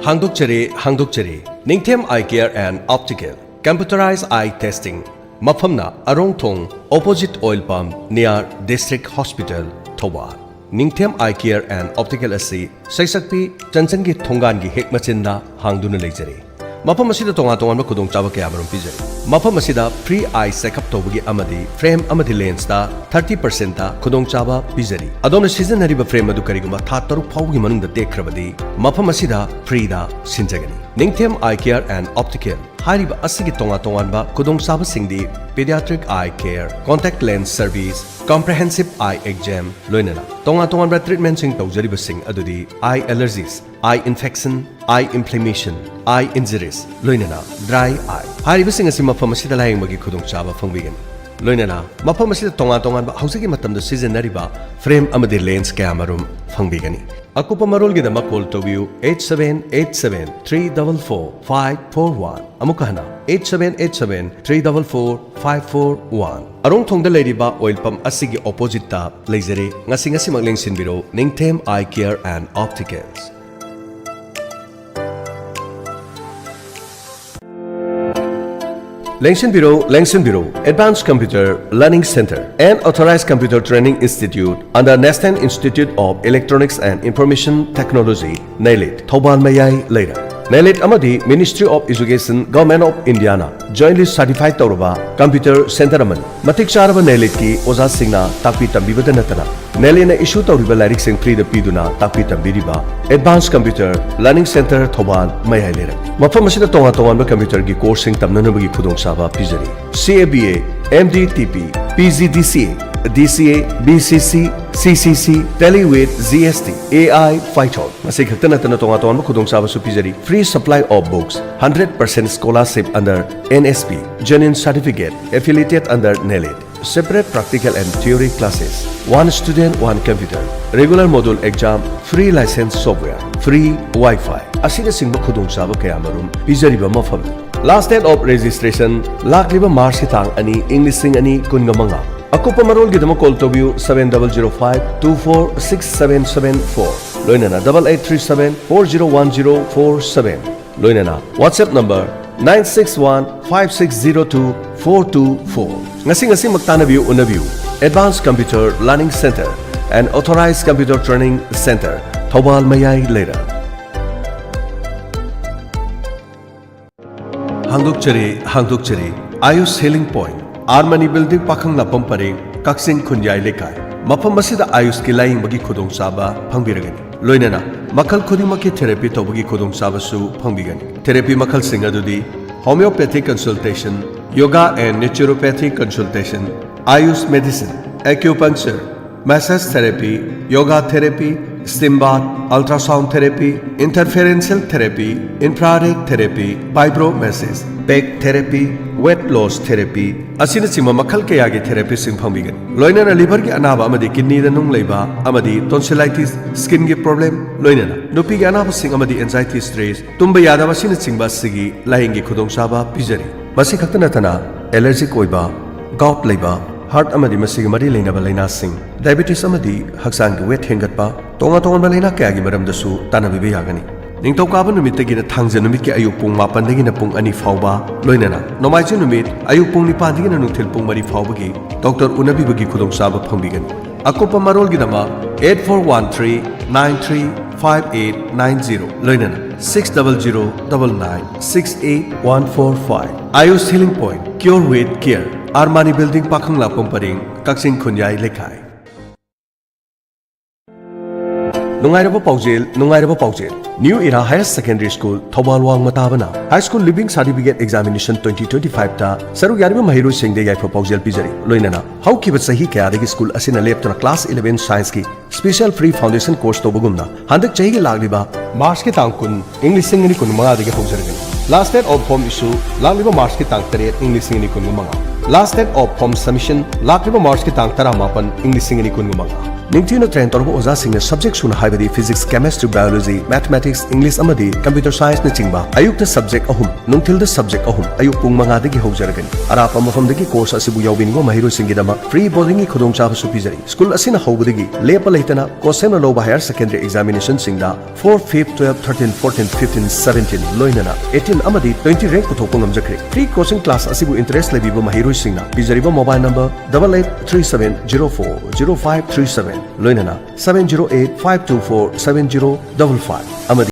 ꯍꯥꯡꯗꯣꯛꯆꯔꯤ, ꯍꯥꯡꯗꯣꯛꯆꯔꯤ꯫ ꯅꯤꯡꯊꯦꯝ Eye Care and Optical, Computerized Eye Testing꯫ ꯃꯐꯝꯅ ꯑꯔꯣꯡꯊꯣꯡ, opposite oil pump, near District Hospital, Thoubal. ꯅꯤꯡꯊꯦꯝ Eye Care and Optical ꯑꯁꯤ ꯁꯩꯁꯛꯄꯤ ꯆꯟꯆꯟꯒꯤ ꯊꯣꯡꯒꯥꯟꯒꯤ ꯍꯦꯛ ꯃꯆꯤꯟꯗ ꯍꯥꯡꯗꯨꯅ ꯂꯩꯖꯔꯤ꯫ ꯃꯐꯝ ꯑꯁꯤꯗ ꯇꯣꯉꯥꯟ ꯇꯣꯉꯥꯟꯕ ꯈꯨꯗꯣꯡꯆꯥꯕ ꯀꯌꯥꯃꯔꯨꯝ ꯄꯤꯖꯔꯤ꯫ ꯃꯐꯝ ꯑꯁꯤꯗ free eye checkup ꯇꯧꯕꯒꯤ ꯑꯃꯗꯤ frame ꯑꯃꯗꯤ lensꯇ thirty percentꯇ ꯈꯨꯗꯣꯡꯆꯥꯕ ꯄꯤꯖꯔꯤ꯫ ꯑꯗꯣꯝꯅ ꯁꯤꯖꯤꯟꯅꯔꯤꯕ frame ꯑꯗꯨ ꯀꯔꯤꯒꯨꯝꯕ ꯊꯥ ꯇꯔꯨꯛ ꯐꯥꯎꯕꯒꯤ ꯃꯅꯨꯡꯗ ꯇꯦꯛꯈ꯭ꯔꯕꯗꯤ, ꯃꯐꯝ ꯑꯁꯤꯗ freeꯗ ꯁꯤꯟꯖꯒꯅꯤ꯫ ꯅꯤꯡꯊꯦꯝ Eye Care and Optical꯫ ꯍꯥꯏꯔꯤꯕ ꯑꯁꯤꯒꯤ ꯇꯣꯉꯥꯟ ꯇꯣꯉꯥꯟꯕ ꯈꯨꯗꯣꯡꯆꯥꯕꯁꯤꯡꯗꯤ pediatric eye care, contact lens service, comprehensive eye exam, ꯂꯣꯏꯅꯅ ꯇꯣꯉꯥꯟ ꯇꯣꯉꯥꯟꯕ treatmentꯁꯤꯡ ꯇꯧꯖꯔꯤꯕꯁꯤꯡ ꯑꯗꯨꯗꯤ eye allergies, eye infection, eye inflammation, eye injuries, ꯂꯣꯏꯅꯅ dry eye꯫ ꯍꯥꯏꯔꯤꯕꯁꯤꯡ ꯑꯁꯤ ꯃꯐꯝ ꯑꯁꯤꯗ ꯂꯥꯌꯦꯡꯕꯒꯤ ꯈꯨꯗꯣꯡꯆꯥꯕ ꯐꯪꯕꯤꯒꯅꯤ꯫ ꯂꯣꯏꯅꯅ ꯃꯐꯝ ꯑꯁꯤꯗ ꯇꯣꯉꯥꯟ ꯇꯣꯉꯥꯟꯕ ꯍꯧꯖꯤꯛꯀꯤ ꯃꯇꯝꯗ ꯁꯤꯖꯤꯟꯅꯔꯤꯕ frame ꯑꯃꯗꯤ lens ꯀꯌꯥꯃꯔꯨꯝ ꯐꯪꯕꯤꯒꯅꯤ꯫ ꯑꯀꯨꯞꯄ ꯃꯔꯣꯜꯒꯤꯗꯃꯛ call ꯇꯧꯕꯤꯌꯨ eight seven eight seven three double four five four one꯫ ꯑꯃꯨꯛꯀ ꯍꯟꯅ eight seven eight seven three double four five four one꯫ ꯑꯔꯣꯡꯊꯣꯡꯗ ꯂꯩꯔꯤꯕ oil pump ꯑꯁꯤꯒꯤ oppositeꯇ ꯂꯩꯖꯔꯦ꯫ ꯉꯁꯤ ꯉꯁꯤꯃꯛ ꯂꯦꯡꯁꯤꯟꯕꯤꯔꯣ ꯅꯤꯡꯊꯦꯝ Eye Care and Opticals꯫ ꯂꯦꯡꯁꯤꯟꯕꯤꯔꯣ, ꯂꯦꯡꯁꯤꯟꯕꯤꯔꯣ꯫ Advanced Computer Learning Center, an authorized computer training institute under National Institute of Electronics and Information Technology, ꯅꯦꯂꯤꯠ, Thoubal ꯃꯌꯥꯏ ꯂꯩꯔꯛ꯫ ꯅꯦꯂꯤꯠ ꯑꯃꯗꯤ Ministry of Education, Government of Indiaꯅ jointly certified ꯇꯧꯔꯕ computer center ꯑꯃꯅꯤ꯫ ꯃꯇꯤꯛ ꯆꯥꯔꯕ ꯅꯦꯂꯤꯠꯀꯤ ꯑꯣꯖꯥꯁꯤꯡꯅ ꯇꯥꯛꯄꯤ ꯇꯝꯕꯤꯕꯗ ꯅꯠꯇꯅ, ꯅꯦꯂꯤꯠꯅ issue ꯇꯧꯔꯤꯕ ꯂꯥꯏꯔꯤꯛꯁꯤꯡ freeꯗ ꯄꯤꯗꯨꯅ ꯇꯥꯛꯄꯤ ꯇꯝꯕꯤꯔꯤꯕ Advanced Computer Learning Center, ꯊꯧꯕꯥꯜ ꯃꯌꯥꯏ ꯂꯩꯔꯛ꯫ ꯃꯐꯝ ꯑꯁꯤꯗ ꯇꯣꯉꯥꯟ ꯇꯣꯉꯥꯟꯕ computerꯒꯤ courseꯁꯤꯡ ꯇꯝꯅꯅꯕꯒꯤ ꯈꯨꯗꯣꯡꯆꯥꯕ ꯄꯤꯖꯔꯤ꯫ C A B A, M D T P, P G D C A, D C A, B C C, C C C, Tally with G S T, A I, Python꯫ ꯃꯁꯤ ꯈꯛꯇ ꯅꯠꯇꯅ ꯇꯣꯉꯥꯟ ꯇꯣꯉꯥꯟꯕ ꯈꯨꯗꯣꯡꯆꯥꯕꯁꯨ ꯄꯤꯖꯔꯤ꯫ Free supply of books, hundred percent scholarship under N S P, genuine certificate, affiliated under ꯅꯦꯂꯤꯠ꯫ Separate practical and theory classes, one student, one computer, regular module exam, free license software, free Wi-Fi ꯑꯁꯤꯅꯆꯤꯡꯕ ꯈꯨꯗꯣꯡꯆꯥꯕ ꯀꯌꯥꯃꯔꯨꯝ ꯄꯤꯖꯔꯤꯕ ꯃꯐꯝꯅꯤ꯫ Last date of registration ꯂꯥꯛꯂꯤꯕ Marchꯀꯤ ꯇꯥꯡ ꯑꯅꯤ, ꯏꯪ ꯂꯤꯁꯤꯡ ꯑꯅꯤ ꯀꯨꯟꯒ ꯃꯉꯥ꯫ ꯑꯀꯨꯞꯄ ꯃꯔꯣꯜꯒꯤꯗꯃꯛ call ꯇꯧꯕꯤꯌꯨ seven double zero five two four six seven seven four, ꯂꯣꯏꯅꯅ double eight three seven four zero one zero four seven꯫ ꯂꯣꯏꯅꯅ WhatsApp number nine six one five six zero two four two four꯫ ꯉꯁꯤ ꯉꯁꯤꯃꯛ ꯇꯥꯟꯅꯕꯤꯌꯨ, ꯎꯅꯕꯤꯌꯨ꯫ Advanced Computer Learning Center, an authorized computer training center, ꯊꯧꯕꯥꯜ ꯃꯌꯥꯏ ꯂꯩꯔꯛ꯫ ꯍꯥꯡꯗꯣꯛꯆꯔꯤ, ꯍꯥꯡꯗꯣꯛꯆꯔꯤ꯫ Ayush healing point, R Mani building, ꯄꯥꯈꯪꯂꯥꯛꯄꯝ ꯄꯔꯦꯡ, ꯀꯛꯆꯤꯡ ꯈꯨꯟꯌꯥꯏ ꯂꯩꯀꯥꯏ꯫ ꯃꯐꯝ ꯑꯁꯤꯗ ꯑꯥꯌꯨꯁꯀꯤ ꯂꯥꯌꯦꯡꯕꯒꯤ ꯈꯨꯗꯣꯡꯆꯥꯕ ꯐꯪꯕꯤꯔꯒꯅꯤ꯫ ꯂꯣꯏꯅꯅ ꯃꯈꯜ ꯈꯨꯗꯤꯡꯃꯛꯀꯤ ꯊꯦꯔꯥꯄꯤ ꯇꯧꯕꯒꯤ ꯈꯨꯗꯣꯡꯆꯥꯕꯁꯨ ꯐꯪꯕꯤꯒꯅꯤ꯫ ꯊꯦꯔꯥꯄꯤ ꯃꯈꯜꯁꯤꯡ ꯑꯗꯨꯗꯤ homeopathic consultation, yoga and naturopathic consultation, Ayush medicine, acupuncture, massage therapy, yoga therapy, steam bath, ultrasound therapy, interferential therapy, infrared therapy, vibromassage, back therapy, weight loss therapy ꯑꯁꯤꯅꯆꯤꯡꯕ ꯃꯈꯜ ꯀꯌꯥꯒꯤ ꯊꯦꯔꯥꯄꯤꯁꯤꯡ ꯐꯪꯕꯤꯒꯅꯤ꯫ ꯂꯣꯏꯅꯅ ꯂꯤꯚꯔꯒꯤ ꯑꯅꯥꯕ ꯑꯃꯗꯤ ꯀꯤꯗꯅꯤꯗ ꯅꯨꯡ ꯂꯩꯕ ꯑꯃꯗꯤ ꯇꯣꯟꯁꯤꯂꯥꯏꯇꯤꯁ, ꯁ꯭ꯀꯤꯟꯒꯤ ꯄ꯭ꯔꯣꯕ꯭ꯂꯦꯝ, ꯂꯣꯏꯅꯅ ꯅꯨꯄꯤꯒꯤ ꯑꯅꯥꯕꯁꯤꯡ ꯑꯃꯗꯤ ꯑꯦꯟꯖꯥꯏꯇꯤ, ꯁ꯭ꯇ꯭ꯔꯦꯁ, ꯇꯨꯝꯕ ꯌꯥꯗꯕ ꯑꯁꯤꯅꯆꯤꯡꯕ ꯑꯁꯤꯒꯤ ꯂꯥꯌꯦꯡꯒꯤ ꯈꯨꯗꯣꯡꯆꯥꯕ ꯄꯤꯖꯔꯤ꯫ ꯃꯁꯤ ꯈꯛꯇ ꯅꯠꯇꯅ ꯑꯦꯂꯔꯖꯤꯛ ꯑꯣꯏꯕ, ꯒꯥꯎꯠ ꯂꯩꯕ, ꯍꯥꯔꯠ ꯑꯃꯗꯤ ꯃꯁꯤꯒꯤ ꯃꯔꯤ ꯂꯩꯅꯕ ꯂꯥꯏꯅꯥꯁꯤꯡ, ꯗꯥꯏꯕꯦꯇꯤꯁ ꯑꯃꯗꯤ ꯍꯛꯆꯥꯡꯒꯤ ꯋꯦꯠ ꯍꯦꯟꯒꯠꯄ, ꯇꯣꯉꯥꯟ ꯇꯣꯉꯥꯟꯕ ꯂꯥꯏꯅꯥ ꯀꯌꯥꯒꯤ ꯃꯔꯝꯗꯁꯨ ꯇꯥꯟꯅꯕꯤꯕ ꯌꯥꯒꯅꯤ꯫ ꯅꯤꯡꯊꯧꯀꯥꯕ ꯅꯨꯃꯤꯠꯇꯒꯤꯅ ꯊꯥꯡꯖ ꯅꯨꯃꯤꯠꯀꯤ ꯑꯌꯨꯛ ꯄꯨꯡ ꯃꯥꯄꯟꯗꯒꯤꯅ ꯄꯨꯡ ꯑꯅꯤ ꯐꯥꯎꯕ, ꯂꯣꯏꯅꯅ ꯅꯣꯡꯃꯥꯏꯖꯤꯡ ꯅꯨꯃꯤꯠ ꯑꯌꯨꯛ ꯄꯨꯡ ꯅꯤꯄꯥꯟꯗꯒꯤꯅ ꯅꯨꯡꯊꯤꯜ ꯄꯨꯡ ꯃꯔꯤ ꯐꯥꯎꯕꯒꯤ ꯗꯣꯛꯇꯔ ꯎꯅꯕꯤꯕꯒꯤ ꯈꯨꯗꯣꯡꯆꯥꯕ ꯐꯪꯕꯤꯒꯅꯤ꯫ ꯑꯀꯨꯞꯄ ꯃꯔꯣꯜꯒꯤꯗꯃꯛ eight four one three nine three five eight nine zero, ꯂꯣꯏꯅꯅ six double zero double nine six eight one four five꯫ Ayush Healing Point, Cure with Care, R Mani building, ꯄꯥꯈꯪꯂꯥꯛꯄꯝ ꯄꯔꯦꯡ, ꯀꯛꯆꯤꯡ ꯈꯨꯟꯌꯥꯏ ꯂꯩꯀꯥꯏ꯫ ꯅꯨꯡꯉꯥꯏꯔꯕ ꯄꯥꯎꯖꯦꯜ, ꯅꯨꯡꯉꯥꯏꯔꯕ ꯄꯥꯎꯖꯦꯜ꯫ New era higher secondary school, ꯊꯧꯕꯥꯜ ꯋꯥꯡꯃ ꯇꯥꯕꯅ high school leaving certificate examination twenty twenty five ꯇ ꯁꯔꯨꯛ ꯌꯥꯔꯤꯕ ꯃꯍꯩꯔꯣꯏꯁꯤꯡꯗ ꯌꯥꯏꯐ ꯄꯥꯎꯖꯦꯜ ꯄꯤꯖꯔꯤ꯫ ꯂꯣꯏꯅꯅ ꯍꯧꯈꯤꯕ ꯆꯍꯤ ꯀꯌꯥꯗꯒꯤ ꯁ꯭ꯀꯨꯜ ꯑꯁꯤꯅ ꯂꯦꯞꯇꯅ class eleven science ꯀꯤ special pre foundation course ꯇꯧꯕꯒꯨꯝꯅ, ꯍꯟꯗꯛ ꯆꯍꯤꯒꯤ ꯂꯥꯛꯂꯤꯕ ꯃꯥꯔꯆꯀꯤ ꯇꯥꯡ ꯀꯨꯟ, ꯏꯪ ꯂꯤꯁꯤꯡ ꯑꯅꯤ ꯀꯨꯟꯃꯉꯥꯗꯒꯤ ꯍꯧꯖꯔꯒꯅꯤ꯫ Last date of form issue ꯂꯥꯛꯂꯤꯕ ꯃꯥꯔꯆꯀꯤ ꯇꯥꯡ ꯇꯔꯦꯠ, ꯏꯪ ꯂꯤꯁꯤꯡ ꯑꯅꯤ ꯀꯨꯟꯃꯉꯥ꯫ Last date of form submission ꯂꯥꯛꯂꯤꯕ ꯃꯥꯔꯆꯀꯤ ꯇꯥꯡ ꯇꯔꯥꯃꯥꯄꯟ, ꯏꯪ ꯂꯤꯁꯤꯡ ꯑꯅꯤ ꯀꯨꯟꯃꯉꯥ꯫ ꯅꯤꯡꯊꯤꯅ train ꯇꯧꯔꯕ ꯑꯣꯖꯥꯁꯤꯡꯅ subject ꯁꯨꯅ ꯍꯥꯏꯕꯗꯤ physics, chemistry, biology, mathematics, English ꯑꯃꯗꯤ computer science ꯅꯆꯤꯡꯕ ꯑꯌꯨꯛꯇ subject ꯑꯍꯨꯝ, ꯅꯨꯡꯊꯤꯜꯗ subject ꯑꯍꯨꯝ ꯍꯧꯖꯔꯒꯅꯤ꯫ ꯑꯔꯥꯞꯄ ꯃꯐꯝꯗꯒꯤ course ꯑꯁꯤꯕꯨ ꯌꯥꯎꯕꯤꯅꯤꯡꯕ ꯃꯍꯩꯔꯣꯏꯁꯤꯡꯒꯤꯗꯃꯛ free boarding ꯒꯤ ꯈꯨꯗꯣꯡꯆꯥꯕꯁꯨ ꯄꯤꯖꯔꯤ꯫ ꯁ꯭ꯀꯨꯜ ꯑꯁꯤꯅ ꯍꯧꯕꯗꯒꯤ ꯂꯦꯞꯄ ꯂꯩꯇꯅ ꯀꯣꯟꯁꯦꯞꯅ ꯂꯧꯕ higher secondary examination ꯁꯤꯡꯗ four, fifth, twelve, thirteen, fourteen, fifteen, seventeen, ꯂꯣꯏꯅꯅ eighteen ꯑꯃꯗꯤ twenty rank ꯄꯨꯊꯣꯛꯄ ꯉꯝꯖꯈ꯭ꯔꯦ꯫ Free coaching class ꯑꯁꯤꯕꯨ interest ꯂꯩꯕꯤꯕ ꯃꯍꯩꯔꯣꯏꯁꯤꯡꯅ ꯄꯤꯖꯔꯤꯕ mobile number double eight three seven zero four zero five three seven, ꯂꯣꯏꯅꯅ seven zero eight five two four seven zero double five ꯑꯃꯗꯤ